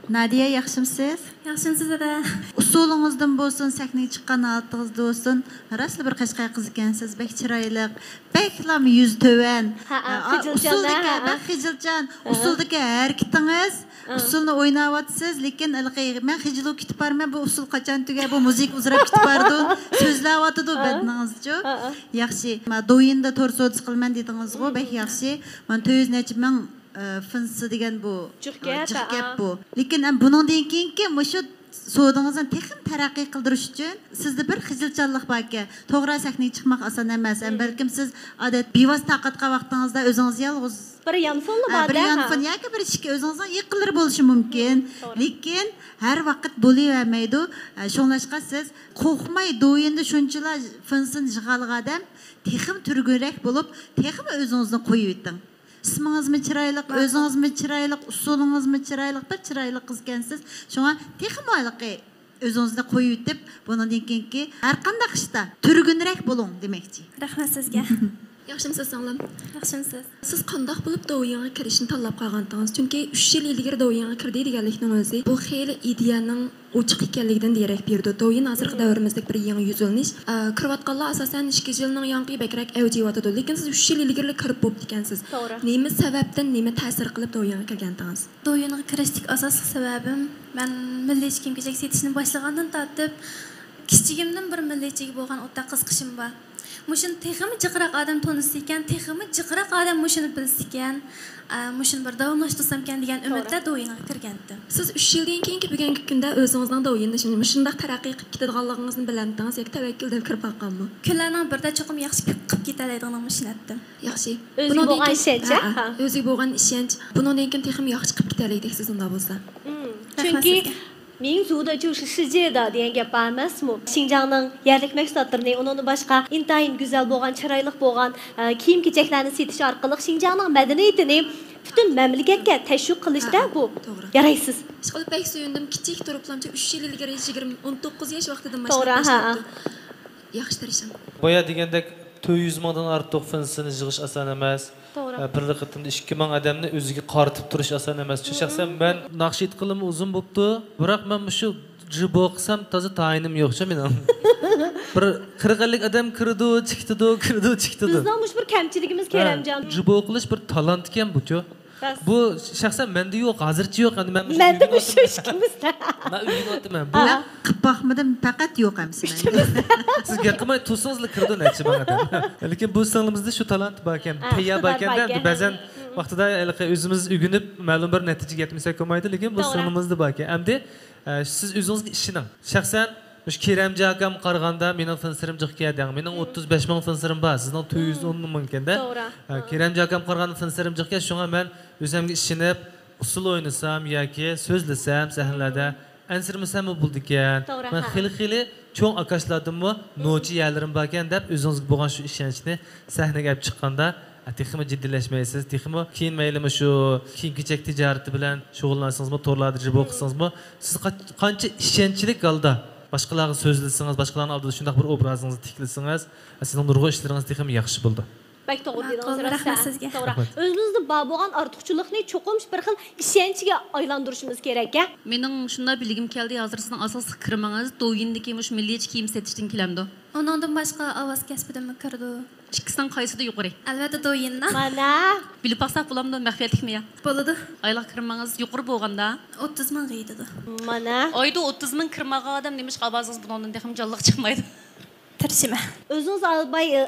نادىيە، ياخشىمۇسىز؟ ياخشىمۇسىز، دادا؟ ئۇسسۇلىڭىزدىن بولسۇن، سەھنىگە چىققان ھالىتىڭىزدىن بولسۇن، راستلا بىر قەشقەر قىز ئىكەنسىز، بەك چىرايلىق، بەكلا يۈزى تۆۋەن. ھەئە، ئا، خىجىلچان، ئۇسسۇلدىكى، ھەئە. بەك خىجىلچان، ھە. ئۇسسۇلدىكى ھەرىكىتىڭىز، ھە. ئۇسسۇلنى ئويناۋاتىسىز، لېكىن ھېلىقى مەن خىجىلۇ كۈتۈپ بارىمەن، بۇ ئۇسسۇل قاچان تۈگەر، بۇ مۇزىكا ئۇزىراپ كۈتۈپ بارىدۇ، سۆزلەۋاتىدۇ ھە. بەدىنىڭىزچۇ. ھەئە. ياخشى. ما، دويىندا تور سودىسى قىلىمەن دېدىڭىزغۇ، بەك ياخشى. مانا تۆت يۈز نەچچە مىڭ ئە، فىنسى دېگەن بۇ، جىق ئە، گەپ، جىق گەپ ھە. بۇ. لېكىن، ئە، بۇنىڭدىن كېيىنكى مۇشۇ سودىڭىزنى تېخىمۇ تەرەققىي قىلدۇرۇش ئۈچۈن سىزدە بىر خىجىلچانلىق باركەن. توغرا، سەھنىگە چىقماق ئاسان ئەمەس. ئەم، مم. بەلكىم سىز ئادەت بىۋاسىتە تارقاتقان ۋاقتىڭىزدا ئۆزىڭىز يالغۇز، بىر يانفونلا ئە، بار بىر دە، يانفون ھە. ياكى بىر ئىككى ئۆزىڭىزنىڭ يېقىنلىرى بولۇشى مۇمكىن. مم، توغرا. لېكىن ھەر ۋاقىت بولۇۋەرمەيدۇ. ئە، شۇڭلاشقا سىز قورقماي دويىندا شۇنچىلا فىنسىنى يىغالىغان ئادەم تېخىمۇ تۈرگۈنرەك بولۇپ، تېخىمۇ ئۆزىڭىزنى قويۇۋېتىڭ. ئىسمىڭىزمۇ چىرايلىق، ئاھا. ئۆزىڭىزمۇ چىرايلىق، ئۇسسۇلىڭىزمۇ چىرايلىق، بەك چىرايلىق قىز ئىكەنسىز. شۇڭا تېخىمۇ ھېلىقى ئۆزىڭىزنى قويۇۋېتىپ، بۇنىڭدىن كېيىنكى ھەر قانداق ئىشتا تۈرگۈنرەك بولۇڭ دېمەكچى. رەھمەت سىزگە. ياخشىمۇسىز سىڭلىم؟ ياخشىمۇسىز؟ سىز قانداق بولۇپ دوۋيىنغا كىرىشنى تاللاپ قالغانتىڭىز؟ چۈنكى ئۈچ يىل ئىلگىرى دوۋيىنغا كىردى دېگەنلىكنىڭ ئۆزى بۇ خېلى ئىدىيەنىڭ ئوچۇق ئىكەنلىكىدىن دېرەك بېرىدۇ. دوۋيىن ھازىرقى دەۋرىمىزدىكى بىر يېڭى يۈزلىنىش. ئە، كىرىۋاتقانلار ئاساسەن ئىككى يىلنىڭ ياڭىقى بەكرەك ئەۋج ئېلىۋاتىدۇ. لېكىن سىز ئۈچ يىل ئىلگىرىلا كىرىپ بوپتىكەنسىز. توغرا. نېمە سەۋەبتىن، نېمە تەسىر قىلىپ دوۋيىنغا كىرگەنتىڭىز؟ دوۋيىنغا كىرىشتىكى ئاساسلىق سەۋەبىم، مەن مىللىيچە كىيىم-كېچەك سېتىشنى باشلىغاندىن تارتىپ، كىچىكىمدىن بىر مىللىيچىگە بولغان ئورتاق قىزىقىشىم بار. مۇشۇنى تېخىمۇ جىقراق ئادەم تونۇسا ئىكەن، تېخىمۇ جىقراق ئادەم مۇشۇنى بىلسە ئىكەن، ئە، مۇشۇنى بىر داۋاملاشتۇرسام ئىكەن دېگەن توغرا. ئۈمىدتە دوۋيىنغا كىرگەنتىم. سىز ئۈچ يىلدىن كېيىنكى بۈگۈنكى كۈندە ئۆزىڭىزنىڭ دوۋيىندا شۇنى، مۇشۇنداق تەرەققىي قىلىپ كېتىدىغانلىقىڭىزنى بىلەمتىڭىز ياكى تەۋەككۈل دەپ كىرىپ باققانمۇ؟ كۈنلەرنىڭ بىرىدە چوقۇم ياخشى قىلىپ كېتەلەيدىغىنىمنى ئىشىنەتتىم. ياخشى. ئۆزىگە بۇنىڭدىن بولغان كېيىن، ئىشەنچ، ھە، ھە. ھە، ئۆزىگە بولغان ئىشەنچ. بۇنىڭدىن كېيىن تېخىمۇ ياخشى قىلىپ كېتەلەيدىكسىز ئۇنداق بولسا. مم. رەھمەت چۈنكى سىزگە. 民族的就是世界的 دېگەن گەپ بار ئەمەسمۇ؟ شىنجاڭنىڭ يەرلىك مەھسۇلاتلىرىنى، ئۇنىڭدىن باشقا ئىنتايىن گۈزەل بولغان، چىرايلىق بولغان، ئە، كىيىم-كېچەكلەرنى سېتىش ئارقىلىق شىنجاڭنىڭ مەدەنىيىتىنى پۈتۈن مەملىكەتكە تەشۋىق قىلىشتا ھە، بۇ توغرا. يارايسىز. ئىشقىلىپ بەك سۆيۈندۈم. كىچىك تۇرۇپلامچە ئۈچ يىل ئىلگىرى يىگىرمە، ئون توققۇز ياش ۋاقتىدىن باشلاپ توغرا، ھە، باشلاپتۇ. ھە. ياخشى تىرىشىڭ. بايا دېگەندەك، تۆت يۈز مىڭدىن ئارتۇق فىنسىنى يىغىش ئاسان ئەمەس. توغرا. ئە، بىر قېتىمدا ئىككى مىڭ ئادەمنى ئۆزىگە قارىتىپ تۇرۇش ئاسان ئەمەس. شۇ شەخسەن مەن ناخشا ئېيتقىلىمۇ ئۇزۇن بوپتۇ. بىراق مەن مۇشۇ جىبو قىلسام تازا تايىنىم يوقچۇ مېنىڭ. بىر قىرىق ئەللىك ئادەم كىرىدۇ، چىقىدۇ، كىرىدۇ، چىقىدۇ. بىزنىڭ مۇشۇ بىر كەمچىلىكىمىز، ھە، كېرەمجان. جىبو قىلىش بىر تالانت ئىكەن بۇچۇ. بۇ شەخسەن مەندە يوق، ھازىرچە يوق. ئەمدى مەن مۇشۇ مەندە ئۆگىنىۋاتىمەن. مۇشۇ ئىككىمىزدە. مەن ئۆگىنىۋاتىمەن. بۇ ھە. قىپ باقمىدىم، پەقەت يوق ئەمسە مەندە. سىز گەپ قىلماي تۇرسىڭىزلا كىرىدۇ نەچچە ماڭا دەپ. لېكىن بۇ سىڭلىمىزدە شۇ تالانت باركەن، ھە، تەييار ئىقتىدار باركەندە، باركەن. بەزەن ھە. ۋاقتىدا ھېلىقى ئۆزىمىز ئۆگىنىپ مەلۇم بىر نەتىجىگە يەتمىسەك بولمايدۇ، لېكىن بۇ توغرا. سىڭلىمىزدا باركەن. ئەمدى، ئە، سىز ئۆزىڭىزگە ئىشىنىڭ. شەخسەن مۇشۇ كېرەمجى ئاكام قارىغاندا مېنىڭ فىنسىرىم جىقكەن دەڭ. مېنىڭ ئوتتۇز بەش مىڭ فىنسىرىم بار، سىزنىڭ تۆت يۈز ئون مىڭكەندە. توغرا. ئە، كېرەمجى ئاكام قارىغاندا فىنسىرىم جىقكەن، شۇڭا مەن ئۆزۈمگە ئىشىنىپ، ئۇسسۇل ئوينىسام ياكى سۆزلىسەم سەھنىلەردە ئەنسىرىمىسەممۇ بولىدىكەن. توغرا، مەن ھە. خېلى-خېلى چوڭ ئاكاشلاردىنمۇ نوچى يەرلىرىم باركەن دەپ، ئۆزىڭىزگە بولغان شۇ ئىشەنچنى سەھنىگە ئەپ چىققاندا، تېخىمۇ جىددىيلەشمەيسىز. تېخىمۇ كېيىن مەيلى مۇشۇ كىيىم-كېچەك تىجارىتى بىلەن شۇغۇللانسىڭىزمۇ، تورلاردا جىبو قىلسىڭىزمۇ، سىز قا-، قانچە ئىشەنچلىك ھالدا باشقىلارغا سۆزلىسىڭىز، باشقىلارنىڭ ئالدىدا شۇنداق بىر ئوبرازىڭىزنى تىكلىسىڭىز، سىزنىڭ نۇرغۇن ئىشلىرىڭىز تېخىمۇ ياخشى بولىدۇ. بەك توغرا دېدىڭىز، ماقۇل، راست. رەھمەت سىزگە. توغرا. رەھمەت. ئۆزىمىزدە بار بولغان ئارتۇقچىلىقنى چوقۇم بىر خىل ئىشەنچكە ئايلاندۇرۇشىمىز كېرەك، ھە؟ مېنىڭ شۇنداق بىلگۈم كەلدى، ھازىر سىزنىڭ ئاساسلىق كىرىمىڭىز دوۋيىندىكى مۇشۇ مىللىيچە كىيىم سېتىشتىن كېلەمدۇ؟ ئۇنىڭدىن باشقا ئاۋاز كەسپىدىنمۇ كىرىدۇ. ئىككىسىنىڭ قايسىدا يۇقىرى؟ ئەلۋەتتە، دوۋيىندا. مانا. بىلىپ باقساق بولامدۇ، مەخپىيەتلىكمۇ يا؟ بولىدۇ. ئايلىق كىرىمىڭىز يۇقىرى بولغاندا؟ ئوتتۇز مىڭغا يېتىدۇ. مانا. ئايدا ئوتتۇز مىڭ كىرىم ئالغان ئادەم نېمىشقا ئاۋازىڭىز بۇنىڭدىن تېخىمۇ جانلىق چىقمايدۇ؟ تىرىشىمەن. ئۆزىڭىز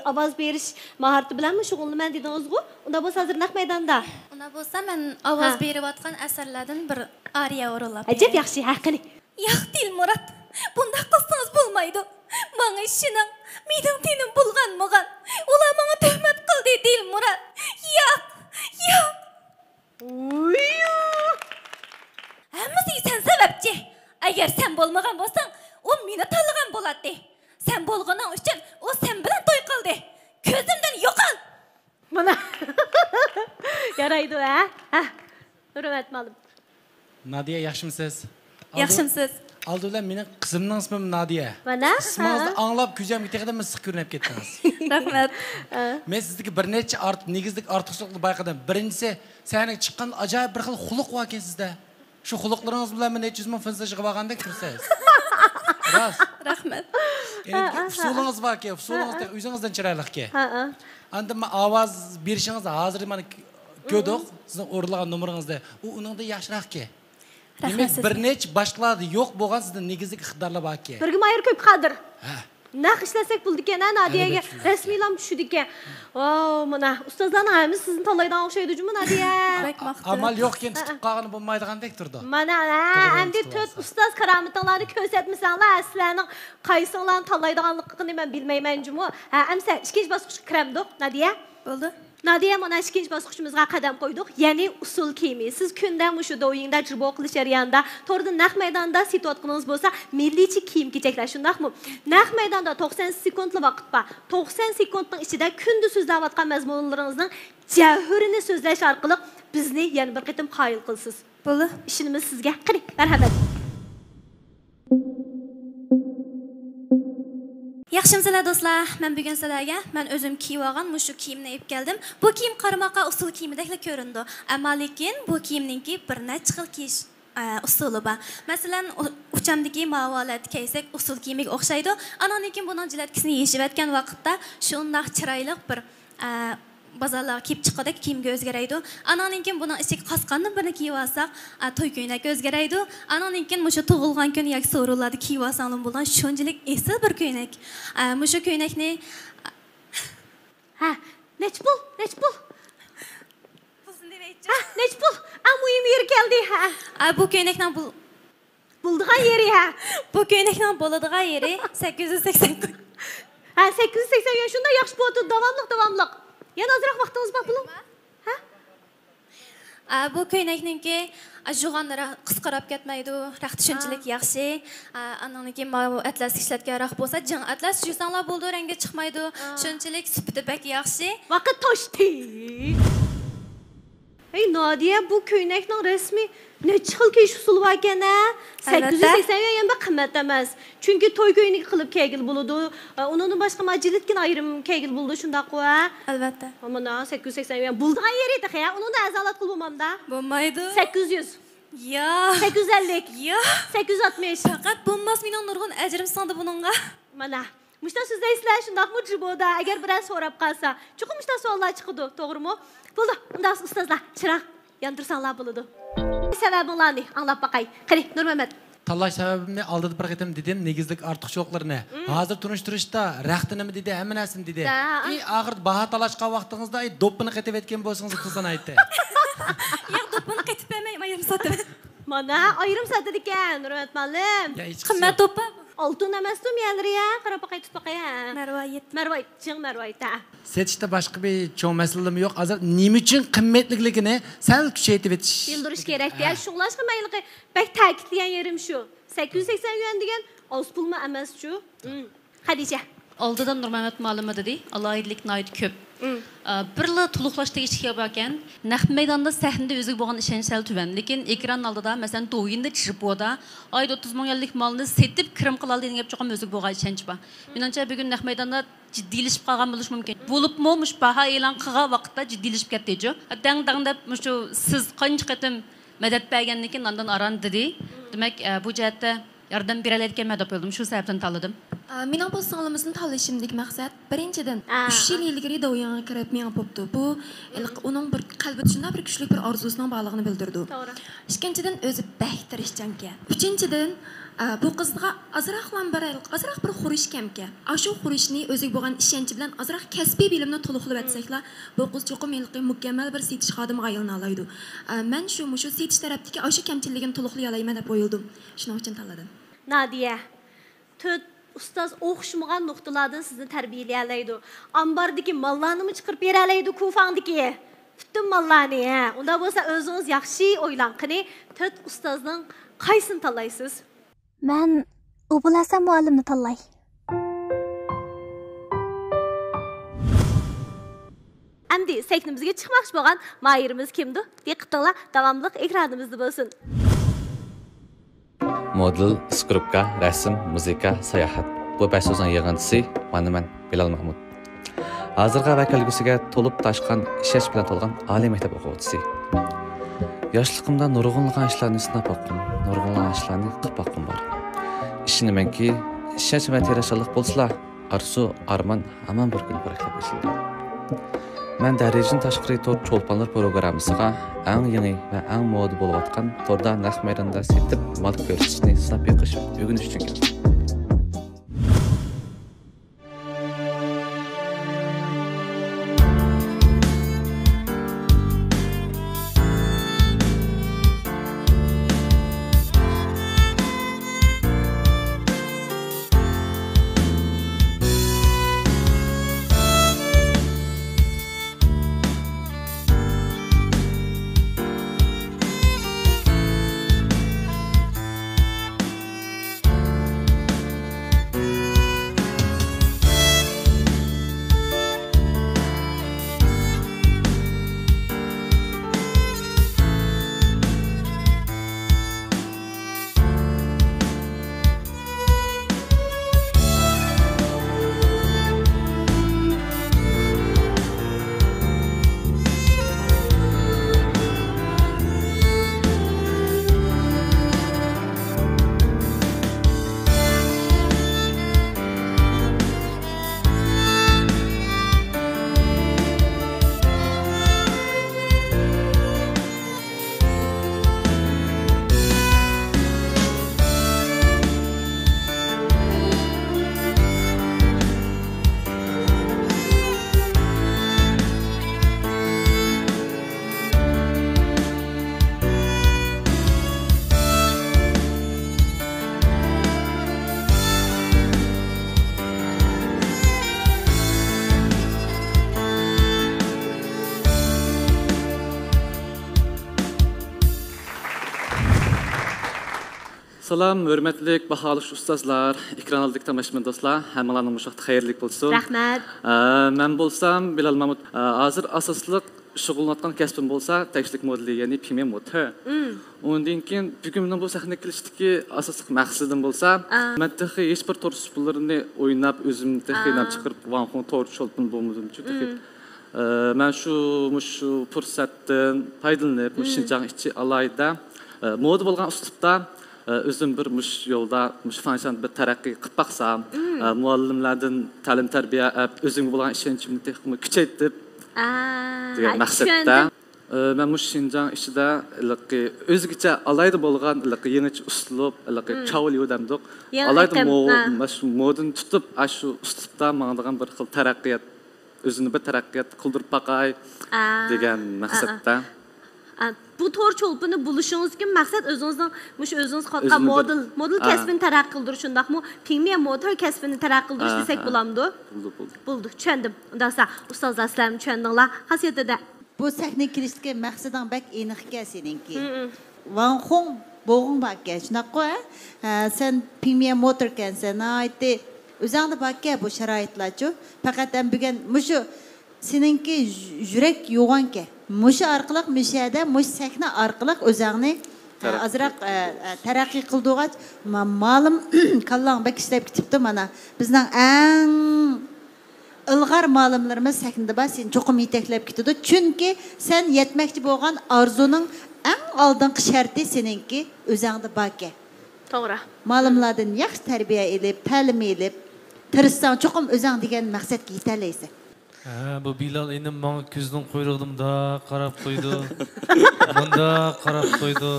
ئاۋاز بېرىش ماھارىتى بىلەنمۇ شۇغۇللىنىمەن دېدىڭىزغۇ؟ ئۇنداق بولسا ھازىر نەق مەيداندا. ئۇنداق بولسا مەن ئاۋاز ھە. بېرىۋاتقان ئەسەرلەردىن بىر ئارىيە ئورۇنلاپ ئەجەب بېرەي. ياخشى، ھە، قېنى. ياق، دىلمۇرات، بۇنداق قىلسىڭىز بولمايدۇ. ماڭا ئىشىنىڭ، مېنىڭ تېنىم بۇلغانمىغان. ئۇلار ماڭا تۆھمەت قىلدى، دىلمۇرات. ياق، ياق. ھەممىسىگە سەن سەۋەبچى. ئەگەر سەن بولمىغان بولساڭ، ئۇ مېنى تاللىغان بولاتتى. سەن بولغىنىڭ ئۈچۈن ئۇ سەن بىلەن توي قىلدى. كۆزۈمدىن يوقال! مانا. يارايدۇ، ھە؟ ھە. ھۆرمەت مالىم. نادىيە، ياخشىمۇسىز؟ ئالدى-، ياخشىمۇسىز؟ ئالدى بىلەن مېنىڭ قىزىمنىڭ ئىسمى نادىيە. مانا. ئىسمىڭىزنى ھە. ئاڭلاپ كۆزۈمگە تېخىدىنمۇ سىق كۆرۈنۈپ كەتتىڭىز. رەھمەت. ھە. مەن سىزدىكى بىر نەچچە ئارت-، نېگىزلىك ئارتۇقچىلىقنى بايقىدىم. بىرىنچىسى، سەھنىگە چىققاندا ئاجايىپ بىر خىل خۇلق باركەن سىزدە. شۇ خۇلقلىرىڭىز بىلەن مەن نەچچە يۈز مىڭ فىنسىرغا بارغاندەك تۇرىسىز. راست. رەھمەت. يەنى ھە، ھە، ئۇسۇلىڭىز باركەن، ئۇسۇلىڭىز ھە، ھە. ئۆزىڭىزدىن چىرايلىقكەن. ھە، ھە. ئاندىن مانا ئاۋاز بېرىشىڭىز ھازىر مانا كۆردۇق، سىزنىڭ ئورۇنلىغان نومۇرىڭىزدا. ئۇ ئۇنىڭدىن ياخشىراقكەن. رەھمەت دېمەك، سىزگە. بىر نەچچە باشقىلاردا يوق بولغان سىزدە نېگىزلىك ئىقتىدارلار باركەن. بىرگە ماھىر كۆپ قادىر. ھە. نەق ئىشلەتسەك بولىدىكەن ھە، نادىيەگە ئەلۋەتتە. رەسمىيلام چۈشىدىكەن. ۋاۋ، مانا ئۇستازلارنىڭ ھەممىسى سىزنى تاللايدىغان ئوخشايدۇ جۇمۇ، نادىيە. بەك ماختىپ. ئامال يوقكەن، تۇتۇپ قالغىلى بولمايدىغاندەك تۇرىدۇ. مانا، ھە، توغرا ئەمدى تۆت ئۇستاز كارامىتىڭلارنى كۆرسەتمىسەڭلار، سىلەرنىڭ قايسىڭلارنى تاللايدىغانلىقىنى مەن بىلمەيمەن جۇمۇ. ھە، ئەمسە ئىككىنچى باسقۇچقا كىرەمدۇق، نادىيە؟ بولدى. نادىيە، مانا ئىككىنچى باسقۇچىمىزغا قەدەم قويدۇق، يەنى ئۇسسۇل كىيىمى. سىز كۈندە مۇشۇ دوۋيىندا جىبو قىلىش جەريانىدا، توردا نەق مەيداندا سېتىۋاتقىنىڭىز بولسا، مىللىيچە كىيىم-كېچەكلەر، شۇنداقمۇ؟ نەق مەيداندا توقسان سېكۇنتلا ۋاقىت بار. توقسان سېكۇنتنىڭ ئىچىدە كۈندە سۆزلەۋاتقان مەزمۇنلىرىڭىزنىڭ جەۋھىرىنى سۆزلەش ئارقىلىق بىزنى يەنە بىر قېتىم قايىل قىلىسىز. بولدى. ئىشىنىمىز سىزگە. قېنى، مەرھەمەت. ياخشىمۇسىلەر دوستلار؟ مەن بۈگۈن سىلەرگە مەن ئۆزۈم كىيىۋالغان مۇشۇ كىيىمنى ئېلىپ كەلدىم. بۇ كىيىم قارىماققا ئۇسسۇل كىيىمىدەكلا كۆرۈنىدۇ. ئەمما لېكىن بۇ كىيىمنىڭكى بىر نەچچە خىل كىيىش، ئە، ئۇسۇلى بار. مەسىلەن، ئۇ-، ئۇچامدىكى ماۋۇ ھالەتتە كىيسەك ئۇسسۇل كىيىمىگە ئوخشايدۇ. ئانىڭدىن كېيىن بۇنىڭ جىلەتكىسىنى يېشىۋەتكەن ۋاقىتتا شۇنداق چىرايلىق بىر ئە، بازارلارغا كىيىپ چىققۇدەك كىيىمگە ئۆزگىرەيدۇ. ئانىڭدىن كېيىن بۇنىڭ ئىچىگە قاسقاندىن بىرنى كىيىۋالساق، ئە، توي كۆينەككە ئۆزگىرەيدۇ. ئانىڭدىن كېيىن مۇشۇ تۇغۇلغان كۈن ياكى سورۇنلاردا كىيىۋالساڭلارمۇ بولىدىغان شۇنچىلىك ئېسىل بىر كۆينەك. ئە، مۇشۇ كۆينەكنى ھە، نەچچە پۇل؟ نەچچە پۇل؟ پۇلسىنى دېمەيچۇ. ھە، نەچچە پۇل؟ ئەڭ مۇھىم يېرى كەلدى، ھە. ئە، بۇ كۆينەكنىڭ بۇ بولىدىغان يېرى، ھە. بۇ كۆينەكنىڭ بولىدىغان يېرى سەككىز يۈز سەكسەن. ھە، سەككىز يۈز سەكسەن يۈەن شۇنداق ياخشى بولۇۋاتىدۇ، داۋاملىق، داۋاملىق. يەنە ئازراق ۋاقتىڭىز بار، بۇلۇڭ. ھە؟ ئا، بۇ كۆينەكنىڭكى، ئا، جۇغان را-، قىسقىراپ كەتمەيدۇ، رەختى شۇنچىلىك ياخشى. ئا، ئانىڭدىن كېيىن ماۋۇ ئەتلەس ئىشلەتكەنرەك بولسا، جىڭ ئەتلەس يۇساڭلار بولىدۇ، رەڭگى چىقمايدۇ. شۇنچىلىك سۈپىتى بەك ياخشى. ۋاقىت توشتى. ھەي، نادىيە، بۇ كۆينەكنىڭ رەسمى نەچچە خىل كىيىش ئۇسۇلى باركەن ھە؟ سەككىز يۈز سەكسەن يۈەن يەنە بەك قىممەت ئەمەس. چۈنكى توي كۆينىكى قىلىپ كىيگىلى بولىدۇ. ئۇنىڭدىن باشقا مانا جىلىتكىنى ئايرىم كىيگىلى بولىدۇ، شۇنداققۇ ھە؟ ئەلۋەتتە. مانا سەككىز يۈز سەكسەن يۈەن بولىدىغان يېرى تېخى ھە؟ ئۇنىڭدا ئەزالاتقىلى بولمامدا؟ بولمايدۇ. سەككىز يۈز. يا. سەككىز يۈز ئەللىك. يا. سەككىز يۈز ئاتمىش. پەقەت بولماس، مېنىڭ نۇرغۇن ئەجرىم سىڭدى بۇنىڭغا. مانا. مۇشۇنداق سۆزلەيسىلەر، شۇنداقمۇ جىبودا؟ ئەگەر بىرەر سوراپ قالسا. چوقۇم مۇشۇنداق سوئاللار چىقىدۇ، توغرىمۇ؟ بولدى، ئۇنداق ئۇستازلار، چىراغ. ياندۇرساڭلار بولىدۇ. سەۋەبىڭلارنى ئاڭلاپ باقاي. قېنى، نۇرمەمەت. تاللاش سەۋەبىمنى ئالدىدا بىر قېتىم دېدىم، نېگىزلىك ئارتۇقچىلىقلىرىنى. ھازىر تونۇشتۇرۇشتا رەختىنىمۇ دېدى، ھەممە نەرسىنى دېدى. دە. ئى، ئاخىرىدا باھا تالاشقان ۋاقتىڭىزدا، ئى، دوپپىنى قېتىۋەتكەن بولسىڭىز قىزغىن ئايتتى. ياق، دوپپىنى قېتىپ بەرمەي، ئايرىم ساتىمەن. مانا، ئايرىم ساتىدىكەن، ھۆرمەت مۇئەللىم. يا، ھېچ قىممەت دوپپا. ئالتۇن ئەمەستۇ مەلرى، ھە؟ قاراپ باقاي، تۇتۇپ باقاي، ھە؟ مەرۋايىت. مەرۋايىت، چىڭ مەرۋايىت، ھە. سېتىشتا باشقا بىر چوڭ مەسىلىمۇ يوق. ھازىر نېمە ئۈچۈن قىممەتلىكلىكىنى سەل كۈچەيتىۋېتىش. بىلدۈرۈش كېرەك، ھە. شۇڭلاشقا مەن ھېلىقى بەك تەكىتلىگەن يېرىم شۇ. سەككىز يۈز سەكسەن يۈەن دېگەن ئاز پۇلمۇ ئەمەسچۇ. ھىم. خەدىچە. ئالدىدا نۇرمەمەت مۇئەللىمە دېدى، ئالاھىدىلىك ناھايىتى كۆپ. ئىم. ئە، بىرلا تولۇقلاش تېگىشلىك بار ئىكەن، نەق مەيداندا سەھنىدە ئۆزىگە بولغان ئىشەنچ سەل تۆۋەن، لېكىن ئېكران ئالدىدا، مەسىلەن، دوۋيىندا، تشىپۇدا ئايدا ئوتتۇز مىڭ يۈەنلىك مالنى سېتىپ كىرىم قىلالىدىغان گەپ چوقۇم ئۆزىگە بولغان ئىشەنچ بار. مېنىڭچە، بۈگۈن نەق مەيداندا جىددىيلىشىپ قالغان بولۇشى مۇمكىن. بولۇپمۇ مۇشۇ باھا ئېلان قىلغان ۋاقىتتا جىددىيلىشىپ كەتتىچۇ. دەڭ دەڭ دەپ مۇشۇ سىز قانچە قېتىم مەدەت بەرگەندىن كېيىن ئاندىن ئاران دېدى. دېمەك، ئە، بۇ جەھەتتە ياردەم بېرەلەيدىكەنمەن دەپ ئويلىدىم، شۇ سەۋەبتىن تاللىدىم. ئا، مېنىڭ بۇ سىڭلىمىزنى تاللىشىمدىكى مەقسەت، بىرىنچىدىن، ئا، ئۈچ يىل ئىلگىرى دوۋيىڭغا كىرىپ مېڭىپ بوپتۇ. بۇ ھېلىقى ئۇنىڭ بىر قەلبىدە شۇنداق بىر كۈچلۈك بىر ئارزۇسىنىڭ بارلىقىنى بىلدۈرىدۇ. توغرا. ئىككىنچىدىن، ئۆزى بەك تىرىشچانكەن. ئۈچىنچىدىن، ئا، بۇ قىزغا ئازراقلا بىر، ئازراق بىر خۇرۇچ كەمكەن. ئاشۇ خۇرۇچنى ئۆزىگە بولغان ئىشەنچى بىلەن ئازراق كەسپىي بىلىمنى تولۇقلىۋەتسەكلا، بۇ قىز چوقۇم ھېلىقى مۇكەممەل بىر سېتىش خادىمىغا ئايلىنالايدۇ. ئا، مەن شۇ، مۇشۇ سېتىش تەرەپتىكى ئاشۇ كەمچىلىكىمنى تولۇقلىيالايمەن دەپ ئويلىدىم. شۇنىڭ ئۈچۈن تاللىدىم. نادىيە، تۆت ئۇستاز ئوخشىمىغان نۇقتىلاردىن سىزنى تەربىيەلىيەلەيدۇ. ئامباردىكى ماللارنىمۇ چىقىرىپ بېرەلەيدۇ، كۇفاڭدىكى پۈتۈن ماللارنى، ھە. ئۇنداق بولسا ئۆزىڭىز ياخشى ئويلاڭ. قېنى، تۆت ئۇستازنىڭ قايسىنى تاللايسىز؟ مەن ئوبۇل ھەسەن مۇئەللىمنى تاللاي. ئەمدى سەھنىمىزگە چىقماقچى بولغان ماھىرىمىز كىمدۇ؟ دىققىتىڭلار داۋاملىق ئېكرانىمىزدا بولسۇن. مودېل، سكرىپكا، رەسىم، مۇزىكا، ساياھەت. بۇ بەش سۆزنىڭ يىغىندىسى مانا مەن، بىلال مەھمۇد. ھازىرغا ۋە كەلگۈسىگە تولۇپ تاشقان ئىشەنچ بىلەن تولغان ئالىي مەكتەپ ئوقۇغۇچىسى. ياشلىقىمدا نۇرغۇنلىغان ئىشلارنى سىناپ باققۇم، نۇرغۇنلىغان ئىشلارنى قىلىپ باققۇم بار. ئىشىنىمەنكى، ئىشەنچ ۋە تىرىشچانلىق بولسىلا، ئارزۇ، ئارمان ھامان بىر كۈنى پۈرەكلەپ ئېچىلىدۇ. مەن دەرىجىدىن تاشقىرى تور چولپانلىرى پروگراممىسىغا ئەڭ يېڭى ۋە ئەڭ مودا بولۇۋاتقان توردا نەق مەيداندا سېتىپ مال كۆرسىتىشنى سىناپ بېقىش، ئۆگىنىش ئۈچۈن كەلدىم. سالام، ھۆرمەتلىك باھالىغۇچى ئۇستازلار، ئېكران ئالدىدىكى تاماشىبىن دوستلار، ھەممىڭلارنىڭ بۇ ۋاقتى خەيرلىك بولسۇن. رەھمەت. ئە، مەن بولسام بىلال مامۇت، ئە، ھازىر ئاساسلىق شۇغۇللىنىۋاتقان كەسپىم بولسا تەكشىلىك مودېلى، يەنى پىميەن مودېل. ئۇندىن كېيىن بۈگۈن مېنىڭ بۇ سەھنىگە كېلىشتىكى ئاساسلىق مەقسىتىم بولسا، مەن تېخى ھېچبىر تور ئۇسسۇللىرىنى ئويناپ، ئۆزۈم تېخى نام چىقىرىپ، ۋاڭخۇڭ تور چولپان بولمىدىمچۇ تېخى. ئە، مەن شۇ، مۇشۇ پۇرسەتتىن پايدىلىنىپ، مۇشۇ شىنجاڭ ئىچى ئالاھىدە، ئە، مودا بولغان ئۇسلۇبتا، ئە، ئۆزۈم بىر مۇشۇ يولدا، مۇشۇ فاڭشەندە بىر تەرەققىي قىلىپ باقسام، ئە، مۇئەللىملەردىن تەلىم تەربىيە ئەپ، ئۆزۈمگە بولغان ئىشەنچىمنى تېخىمۇ كۈچەيتىپ، دېگەن مەقسەتتە. چۈشەندىم. ئى، مەن مۇشۇ شىنجاڭ ئىچىدە ھېلىقى ئۆزگىچە ئالاھىدە بولغان ھېلىقى يېڭىچە ئۇسلۇب، ھېلىقى چاۋليۇ دەمدۇق. يېڭى ئالاھىدە ئېقىم، مو-، ھە. ماش-، مودىنى تۇتۇپ، ئاشۇ ئۇسلۇبتا ماڭىدىغان بىر خىل تەرەققىيات، ئۆزىنى بىر تەرەققىيات قىلدۇرۇپ باقاي ئا، دېگەن ئا، ئا. مەقسەتتە. ئا، بۇ تور چولپىنى بولۇشىڭىزدىكى مەقسەت ئۆزىڭىزنىڭ مۇشۇ ئۆزىڭىز قىلىۋاتقان ئۆزىنى بىر، مودېل، مودېل ئا. كەسپىنى تەرەققىي قىلدۇرۇش، شۇنداقمۇ؟ پىڭميە موتور كەسپىنى تەرەققىي قىلدۇرۇش ئا، دېسەك ئا. بولامدۇ؟ بولدى، بولدى. بولدى، چۈشەندىم. ئۇنداق بولسا، ئۇستازلار، سىلەرمۇ چۈشەندىڭلار خاسىيىتىدە. بۇ سەھنىگە كىرىشتىكى مەقسىتىڭ بەك ئېنىقكەن سېنىڭكى. ۋاڭخۇڭ بوغۇڭ باركەن، شۇنداققۇ، ھە؟ ھە، سەن پىڭميە موتوركەنسەن، ناھايىتى ئۆزەڭدە باركەن بۇ شارائىتلارچۇ. پەقەت ھەم بۈگۈن مۇشۇ سېنىڭكى يۈ-، يۈرەك يوغانكەن. مۇشۇ ئارقىلىق، مۇشۇ يەردە، مۇشۇ سەھنە ئارقىلىق ئۆزەڭنى، ئە، تەرەققىي ئازراق، ئە، ئە، تەرەققىي قىلدۇرغاچ، ما-، مالىم كاللاڭ بەك ئىشلەپ كېتىپتۇ مانا. بىزنىڭ ئەڭ ئىلغار مالىملىرىمىز سەھنىدە بار، سېنى چوقۇم يېتەكلەپ كېتىدۇ. چۈنكى سەن يەتمەكچى بولغان ئارزۇنىڭ ئەڭ ئالدىنقى شەرتى سېنىڭكى ئۆزەڭدە باركەن. توغرا. مالىملاردىن ياخشى تەربىيە ئېلىپ، تەلىم ئېلىپ، تىرىشساڭ، چوقۇم ئۆزەڭ دېگەن مەقسەتكە يېتەلەيسەن. ھە، بۇ بىلال ئىنىم ماڭا كۆزىنىڭ قۇيرۇقىدا مۇنداق قاراپ قويىدۇ. مۇنداق قاراپ قويىدۇ.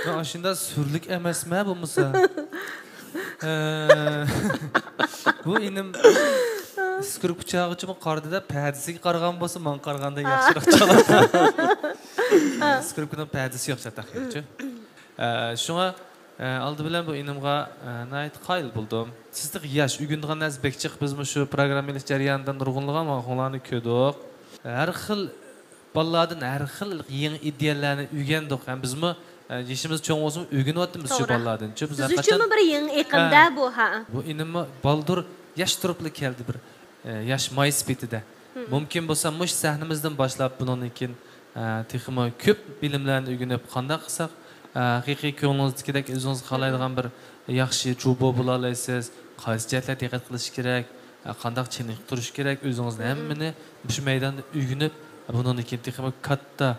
مەن ئاشۇنداق سۈرلۈك ئەمەسمە بولمىسا. ھە. بۇ ئىنىم سكرىپكا چالغۇچىمۇ قارىدى-دە، پەدىسىگە قارىغان بولسا، ماڭا قارىغاندا ياخشىراق چالىدۇ. سكرىپكىنىڭ پەدىسى يوق چاتاق يوقچۇ. ئە، شۇڭا، ئە، ئالدى بىلەن بۇ ئىنىمغا، ئە، ناھايىتى قايىل بولدۇم. سىز تېخى ياش، ئۆگىنىدىغان نەرسە بەك جىق. بىز مۇشۇ پروگرامما ئېلىش جەريانىدا نۇرغۇنلىغان ۋاڭخۇڭلارنى كۆردۇق. ھەر خىل بالىلاردىن ھەر خىل يېڭى ئىدىيەلەرنى ئۆگەندۇق. ھەم بىزمۇ، ئە، يېشىمىز چوڭ بولسىمۇ ئۆگىنىۋاتىمىز شۇ توغرا. بالىلاردىن. چۈنكى بىز سىز ھەر قاچان ئۈچۈنمۇ بىر يېڭى ئېقىمدا ھە. بۇ، ھە. بۇ ئىنىممۇ بالدۇر ياش تۇرۇپلا كەلدى بىر، ئە، ياش ماي سۈپىتىدە. مۇمكىن بولسا مۇشۇ سەھنىمىزدىن باشلاپ بۇنىڭدىن كېيىن، ئە، تېخىمۇ كۆپ بىلىملەرنى ئۆگىنىپ، قانداق قىلساق، ئە، ھەقىقىي كۆڭلىڭىزدىكىدەك ئۆزىڭىز خالايدىغان بىر ياخشى جۇبو بولالايسىز، قايسى جەھەتلەردە دىققەت قىلىش كېرەك، ئە، قانداق چېنىقتۇرۇش كېرەك، ئۆزىڭىزنى ھەممىنى مۇشۇ مەيداندا ئۆگىنىپ، بۇنىڭدىن كېيىن تېخىمۇ كاتتا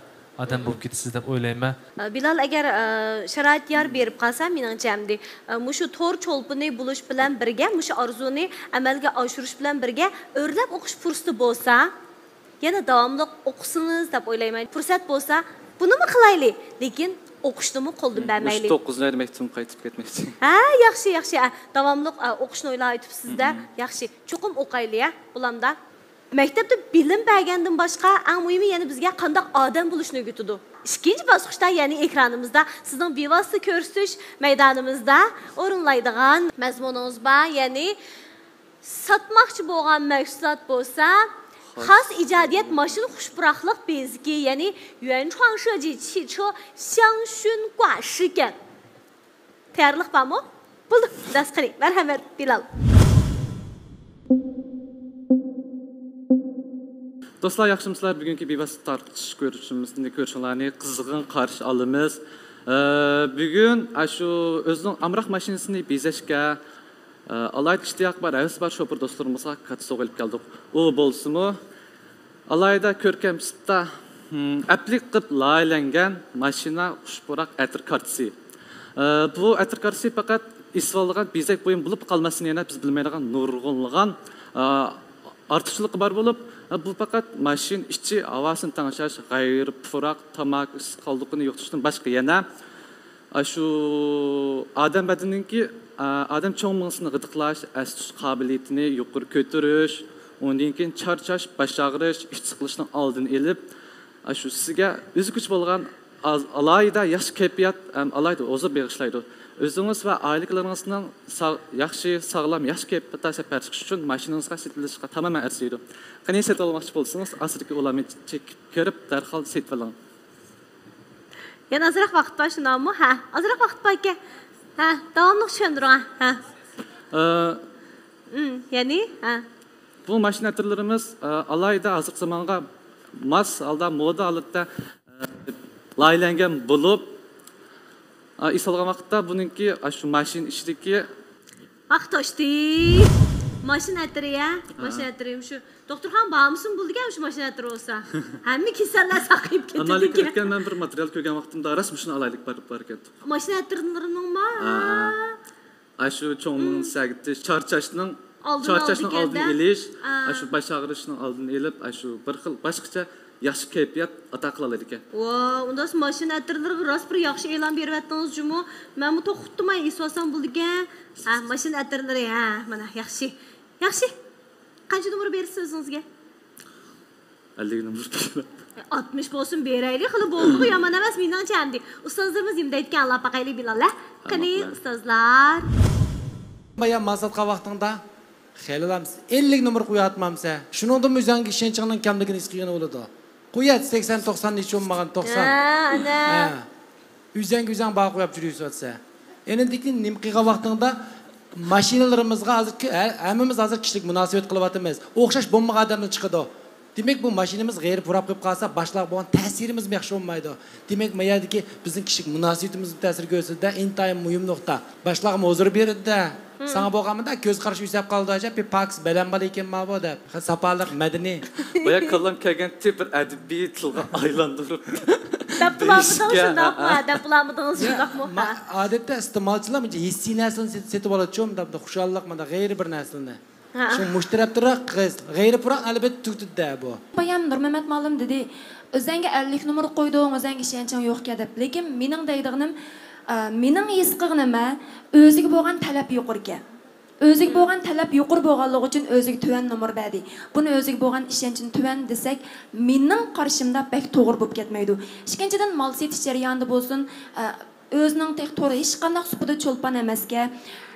ئادەم بولۇپ كېتىسىز دەپ ئويلايمەن. بىلال، ئەگەر، ئە، شارائىت يار بېرىپ قالسا، مېنىڭچە ئەمدى، ئە، مۇشۇ تور چولپىنى بولۇش بىلەن بىرگە، مۇشۇ ئارزۇنى ئەمەلگە ئاشۇرۇش بىلەن بىرگە، ئۆرلەپ ئوقۇش پۇرسىتى بولسا، يەنە داۋاملىق ئوقۇسىڭىز دەپ ئويلايمەن. پۇرسەت بولسا، بۇنىمۇ قىلايلى، لېكىن ئوقۇشنىمۇ قولدىن بەرمەيلى. مۇشۇ توققۇزىنچى ئايدا مەكتىپىمگە قايتىپ كەتمەكچى. ھە، ياخشى، ياخشى. ھە، داۋاملىق، ئە، ئوقۇشنى ئويلاۋېتىپسىز-دە. ياخشى، چوقۇم ئوقايلى، ھە، بولامدا. مەكتەپتە بىلىم بەرگەندىن باشقا، ئەڭ مۇھىمى يەنە بىزگە قانداق ئادەم بولۇشنى ئۆگىتىدۇ. ئىككىنچى باسقۇچتا، يەنى ئېكرانىمىزدا سىزنىڭ بىۋاسىتە كۆرسىتىش مەيدانىمىزدا ئورۇنلايدىغان مەزمۇنىڭىز بار، يەنى ساتماقچى بولغان مەھسۇلات بولسا، خاس ئىجادىيەت ماشىنا خۇش پۇراقلىق بېزىكى، يەنى يۈەنچۇاڭ شېجى چىچو شياڭشۈن گۇا شىكەن. تەييارلىق بارمۇ؟ بولدى، داس قېنى، مەرھەمەت، بىلال. دوستلار، ياخشىمۇسىلەر؟ بۈگۈنكى بىۋاسىتە تارقىتىش كۆرۈشۈمىزنى، كۆرۈشۈڭلارنى قىزغىن قارشى ئالىمىز. ئە، بۈگۈن ئاشۇ ئۆزىنىڭ ئامراق ماشىنىسىنى بېزەشكە، ئە، ئالاھىدە ئىشتىياقى بار، ھەۋىسى بار شوپۇر دوستلىرىمىزغا كاتتا سوۋغا ئېلىپ كەلدۇق. ئۇ بولسىمۇ ئالاھىدە كۆركەم ئىسپاتتا، ھىم، ئەپلىك قىلىپ لايىھەلەنگەن ماشىنا خۇش پۇراق ئەتىر كارتىسى. ئە، بۇ ئەتىر كارتىسى پەقەت ئېسىۋالىدىغان بېزەك بۇيۇم بولۇپلا قالماستىن، يەنە بىز بىلمەيدىغان نۇرغۇنلىغان، ئە، ئارتۇقچىلىقى بار بولۇپ، ئە، بۇ پەقەت ماشىنا ئىچى ھاۋاسىنى تەڭشەش، غەيرىي پۇراق، تاماكا ئىسسىق قالدۇقىنى يوقىتىشتىن باشقا يەنە ئاشۇ ئادەم بەدىنىنىڭكى، ئادەم چوڭ مېڭىسىنى غىدىقلاش، ئەستە تۇتۇش قابىلىيىتىنى يۇقىرى كۆتۈرۈش، ئۇندىن كېيىن چارچاش، باش ئاغرىش، ئىچ سىقىلىشنىڭ ئالدىنى ئېلىپ، ئاشۇ سىزگە ئۆزگىچە بولغان ئاز-، ئالاھىدە ياخشى كەيپىيات ھەم ئالاھىدە ھۇزۇر بېغىشلايدۇ. ئۆزىڭىز ۋە ئائىلىكىلىرىڭىزنىڭ ساغ-، ياخشى، ساغلام، ياخشى كەيپىياتتا سەپەر چىقىشى ئۈچۈن ماشىنىڭىزغا سېتىۋېلىشقا تامامەن ئەرزىيدۇ. قېنى، سېتىۋالماقچى بولسىڭىز، ئاستىدىكى ئۇلارنى چېكىپ كۆرۈپ، دەرھال سېتىۋېلىڭ. يەنە ئازراق ۋاقىت بار شۇنداقمۇ؟ ھە، ئازراق ۋاقىت بار ئىكەن. ھە، داۋاملىق چۈشەندۈرۈڭ. ھە. ئە، ئىم، يەنى، ھە. بۇ ماشىنا ئەتىرلىرىمىز، ئە، ئالاھىدە ھازىرقى زامانغا ماس ھالدا، مودا ھالەتتە، ئە، لايىھەلەنگەن بولۇپ، ئە، ئېسىلغان ۋاقىتتا بۇنىڭكى، ئە، شۇ ماشىنا ئىچىدىكى ۋاقىت توشتى. ماشىنا ئەتىرى، ھە؟ ھە. ماشىنا ئەتىرى شۇ. دوختۇرخانا بارمىسۇن بولىدىكەن، شۇ ماشىنا ئەتىرى بولسا. ھەممە كېسەللەر ساقىيىپ ئەمما لېكىن كېتىدىكەن. ئۆتكەن مەن بىر ماتېرىيال كۆرگەن ۋاقتىمدا راست مۇشۇنى ئالايلىق بار، بار ئىكەن. ماشىنا ئەتىرلىرىنىڭمۇ؟ ھە، ھە. ئاشۇ چوڭ مېڭىنى سەگىتىش، چارچاشنىڭ، ئالدىنى چارچاشنىڭ ئالىدىكەن-دە. ئالدىنى ئېلىش، ھە. ئاشۇ باش ئاغرىشنىڭ ئالدىنى ئېلىپ، ئاشۇ بىر خىل باشقىچە ياخشى كەيپىيات ئاتا قىلالايدىكەن. ۋاۋ، ئۇنداق ماشىنا ئەتىرلىرىگە راست بىر ياخشى ئېلان بېرىۋەتتىڭىز جۇمۇ. مەنمۇ توختىماي ئېسىۋالسام بولىدىكەن. ھە، ماشىنا ئەتىرلىرى، ھە، مانا ياخشى. ياخشى. قانچە نومۇر بېرىسىز ئۆزىڭىزگە؟ ئەللىك نومۇر بېرىمەن. ئاتمىش بولسۇن بېرەيلى، خېلى بولدىغۇ، يامان ئەمەس مېنىڭچە ئەمدى. ئۇستازلىرىمىز نېمە دەيدىكەن، ئاڭلاپ باقايلى بىلال، ھە؟ قېنى، ئۇستازلار. بايا مال ساتقان ۋاقتىڭدا خېلىلا ئەللىك نومۇر قويۇۋاتمامسەن؟ شۇنىڭدىنمۇ ئۆزۈڭگە ئىشەنچىڭنىڭ كەملىكىنى ھېس قىلغىلى بولىدۇ. قويە سەكسەن توقسان، ھېچ بولمىغان توقسان. ھە، ئەنە. ھە. ئۆزۈڭگە ئۆزۈڭ باھا قويۇپ يۈرۈۋاتىسەن. ئېنىڭدىن كېيىن نېمە قىلغان ۋاقتىڭدا ماشىنىلىرىمىزغا ھازىر كى-، ھە-، ھەممىمىز ھازىر كىشىلىك مۇناسىۋەت قىلىۋاتىمىز. ئوخشاش بولمىغان ئادەملەر چىقىدۇ. دېمەك، بۇ ماشىنىمىز غېرىب پۇراپ قېلىپ قالسا، باشقىلارغا بولغان تەسىرىمىزمۇ ياخشى بولمايدۇ. دېمەك، ما يەردىكى بىزنىڭ كىشىلىك مۇناسىۋىتىمىزمۇ تەسىر كۆرسىتىدۇ، ئىنتايىن مۇھىم نۇقتا. باشقىلارغىمۇ ھۇزۇر بېرىدۇ. ساڭا بولغانمىدا كۆز قارىشى ئۆسۈپ قالىدۇ، ئەجەب بىر پاكىز بەلەن بالا ئىكەن ماۋۇ دەپ. خېلى ساپالىق، مەدەنىي. بايا كاللام كەلگەنتى بىر ئەدەبىي تىلغا ئايلاندۇرۇپ دەپ بولامىدىڭىز بېرىشكە، شۇنداقمۇ؟ ھە، ھە. دەپ بولامىدىڭىز شۇنداقمۇ؟ ما-، ھە. ئادەتتە ئىستېمالچىلار مۇنچە ھېسسىي نەرسىلەرنى سېتىپ، سېتىپ ئالىدۇ، مۇنداق خۇشاللىق، مۇنداق غەيرىي بىر نەرسىلەرنى. ھە. شۇ مۇشۇ تەرەپتىراق غەيرىي پۇراق ئەلۋەتتە تۈگىتىدۇ بۇ. بايام نۇرمەمەت مۇئەللىم دېدى، ئۆزەڭگە ئەللىك نومۇر قويدۇڭ، ئۆزەڭگە ئىشەنچىڭ يوقكەن دەپ. لېكىن مېنىڭ دەيدىغىنىم، ئە، مېنىڭ ھېس قىلغىنىم، ھە، ئۆزىگە بولغان تەلەپ يۇقىرىكەن. ئۆزىگە بولغان تەلەپ يۇقىرى بولغانلىقى ئۈچۈن ئۆزىگە تۆۋەن نومۇر بەردى. بۇنى ئۆزىگە بولغان ئىشەنچنى تۆۋەن دېسەك، مېنىڭ قارىشىمدا بەك توغرا بولۇپ كەتمەيدۇ. ئىككىنچىدىن، مال سېتىش جەريانىدا بولسۇن، ئە، ئۆزىنىڭ تېخى تورا ھېچقانداق سۇپىدا چولپان ئەمەسكەن.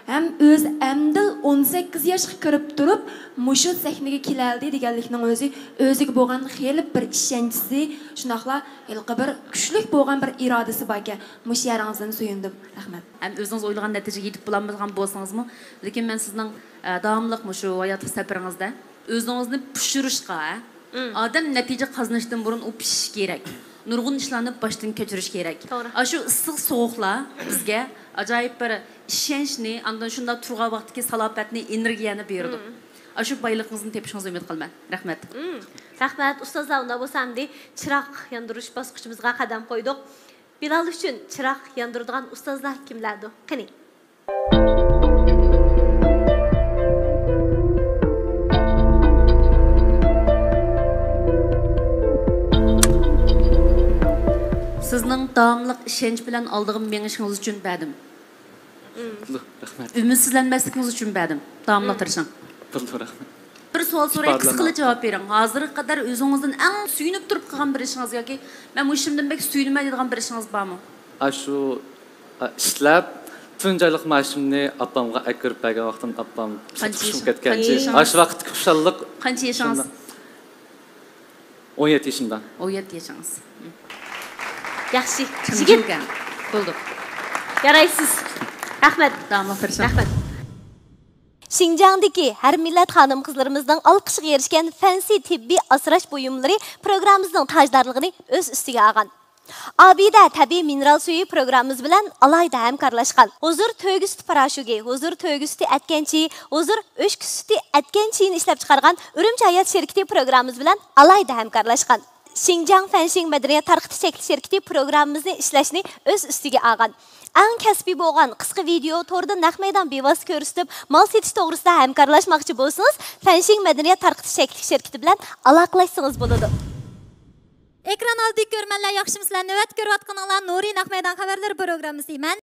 ھەم ئۆزى ئەمدىلا ئون سەككىز ياشقا كىرىپ تۇرۇپ، مۇشۇ سەھنىگە كېلەلىدى دېگەنلىكنىڭ ئۆزى، ئۆزىگە بولغان خېلى بىر ئىشەنچىسى، شۇنداقلا ھېلىقى بىر كۈچلۈك بولغان بىر ئىرادىسى باركەن. مۇشۇ يېرىڭىزدىن سۆيۈندۈم. رەھمەت. ھەم ئۆزىڭىز ئويلىغان نەتىجىگە يېتىپ بولالمىغان بولسىڭىزمۇ، لېكىن مەن سىزنىڭ، ئە، داۋاملىق مۇشۇ ھاياتلىق سەپىرىڭىزدە ئۆزىڭىزنى پىشۇرۇشقا، ھە؟ مم. ئادەم نەتىجە قازىنىشتىن بۇرۇن ئۇ پىشىشى كېرەك. نۇرغۇن ئىشلارنى باشتىن كەچۈرۈشى كېرەك. توغرا. ئاشۇ ئىسسىق سوغۇقلار بىزگە ئاجايىپ بىر ئىشەنچنى، ئاندىن شۇنداق تۇرغان ۋاقىتتىكى سالاپەتنى، ئېنېرگىيەنى بېرىدۇ. مم. ئاشۇ بايلىقىڭىزنى تېپىشىڭىزنى ئۈمىد قىلىمەن. رەھمەت. مم. رەھمەت، ئۇستازلار، ئۇنداق بولسا ئەمدى چىراغ ياندۇرۇش باسقۇچىمىزغا قەدەم قويدۇق. بىلال ئۈچۈن چىراغ ياندۇرىدىغان ئۇستازلار كىملەردۇ؟ قېنى. سىزنىڭ داۋاملىق ئىشەنچ بىلەن ئالدىغا مېڭىشىڭىز ئۈچۈن بەردىم. بولىدۇ، رەھمەت. ئۈمىدسىزلەنمەسلىكىڭىز ئۈچۈن بەردىم. داۋاملىق تىرىشىڭ. بولىدۇ، رەھمەت. بىر سوئال سوراي، قىسقىلا جاۋاب بېرىڭ. ھازىرغا قەدەر ئۆزىڭىزدىن ئەڭ سۆيۈنۈپ تۇرۇپ قىلغان بىر ئىشىڭىز ياكى مەن مۇشۇ ئىشىمدىن بەك سۆيۈنىمەن دەيدىغان بىر ئىشىڭىز بارمۇ؟ ئاشۇ، ئە، ئىشلەپ، تۇنجى ئايلىق مائاشىمنى ئاپامغا ئەكىرىپ بەرگەن ۋاقتىم، ئاپام قانچە سەت خۇشۇم يېشىڭ-، كەتكەن. قانچە يېشىڭىز؟ ئاشۇ ۋاقىتتىكى خۇشاللىق. قانچە يېشىڭىز؟ ئون يەتتە يېشىمدا. ئون يەتتە يېشىڭىز. ياخشى. يىگىت. بولدى. يارايسىز. رەھمەت. داۋاملىق تىرىشىڭ. رەھمەت. شىنجاڭدىكى ھەر مىللەت خانىم-قىزلىرىمىزنىڭ ئالقىشىغا ئېرىشكەن فەنسى تېببىي ئاسراش بۇيۇملىرى پروگراممىمىزنىڭ تاجدارلىقىنى ئۆز ئۈستىگە ئالغان. ئابىدە تەبىئىي مىنېرال سۈيى پروگراممىمىز بىلەن ئالاھىدە ھەمكارلاشقان. ھۇزۇر تۆگە سۈتى پاراشوكى، ھۇزۇر تۆگە سۈتى ئەتكەن چېيى، ھۇزۇر ئۆچكە سۈتى ئەتكەن چېيىنى ئىشلەپچىقارغان ئۈرۈمچى ھايات شىركىتى پروگراممىمىز بىلەن ئالاھىدە ھەمكارلاشقان. شىنجاڭ فەنشىڭ مەدەنىيەت تارقىتىش چەكلىك شىركىتى پروگراممىمىزنى ئىشلەشنى ئۆز ئۈستىگە ئالغان. ئەڭ كەسپىي بولغان قىسقا ۋىدېئو توردا نەق مەيدان بىۋاسىتە كۆرسىتىپ، مال سېتىش توغرىسىدا ھەمكارلاشماقچى بولسىڭىز، فەنشىڭ مەدەنىيەت تارقىتىش چەكلىك شىركىتى بىلەن ئالاقىلەشسىڭىز بولىدۇ. ئېكران ئالدىدىكى كۆرۈرمەنلەر، ياخشىمۇسىلەر؟ نۆۋەتتە كۆرۈۋاتقىنىڭلار نۇرى نەق مەيدان خەۋەرلىرى پروگراممىسى. مەن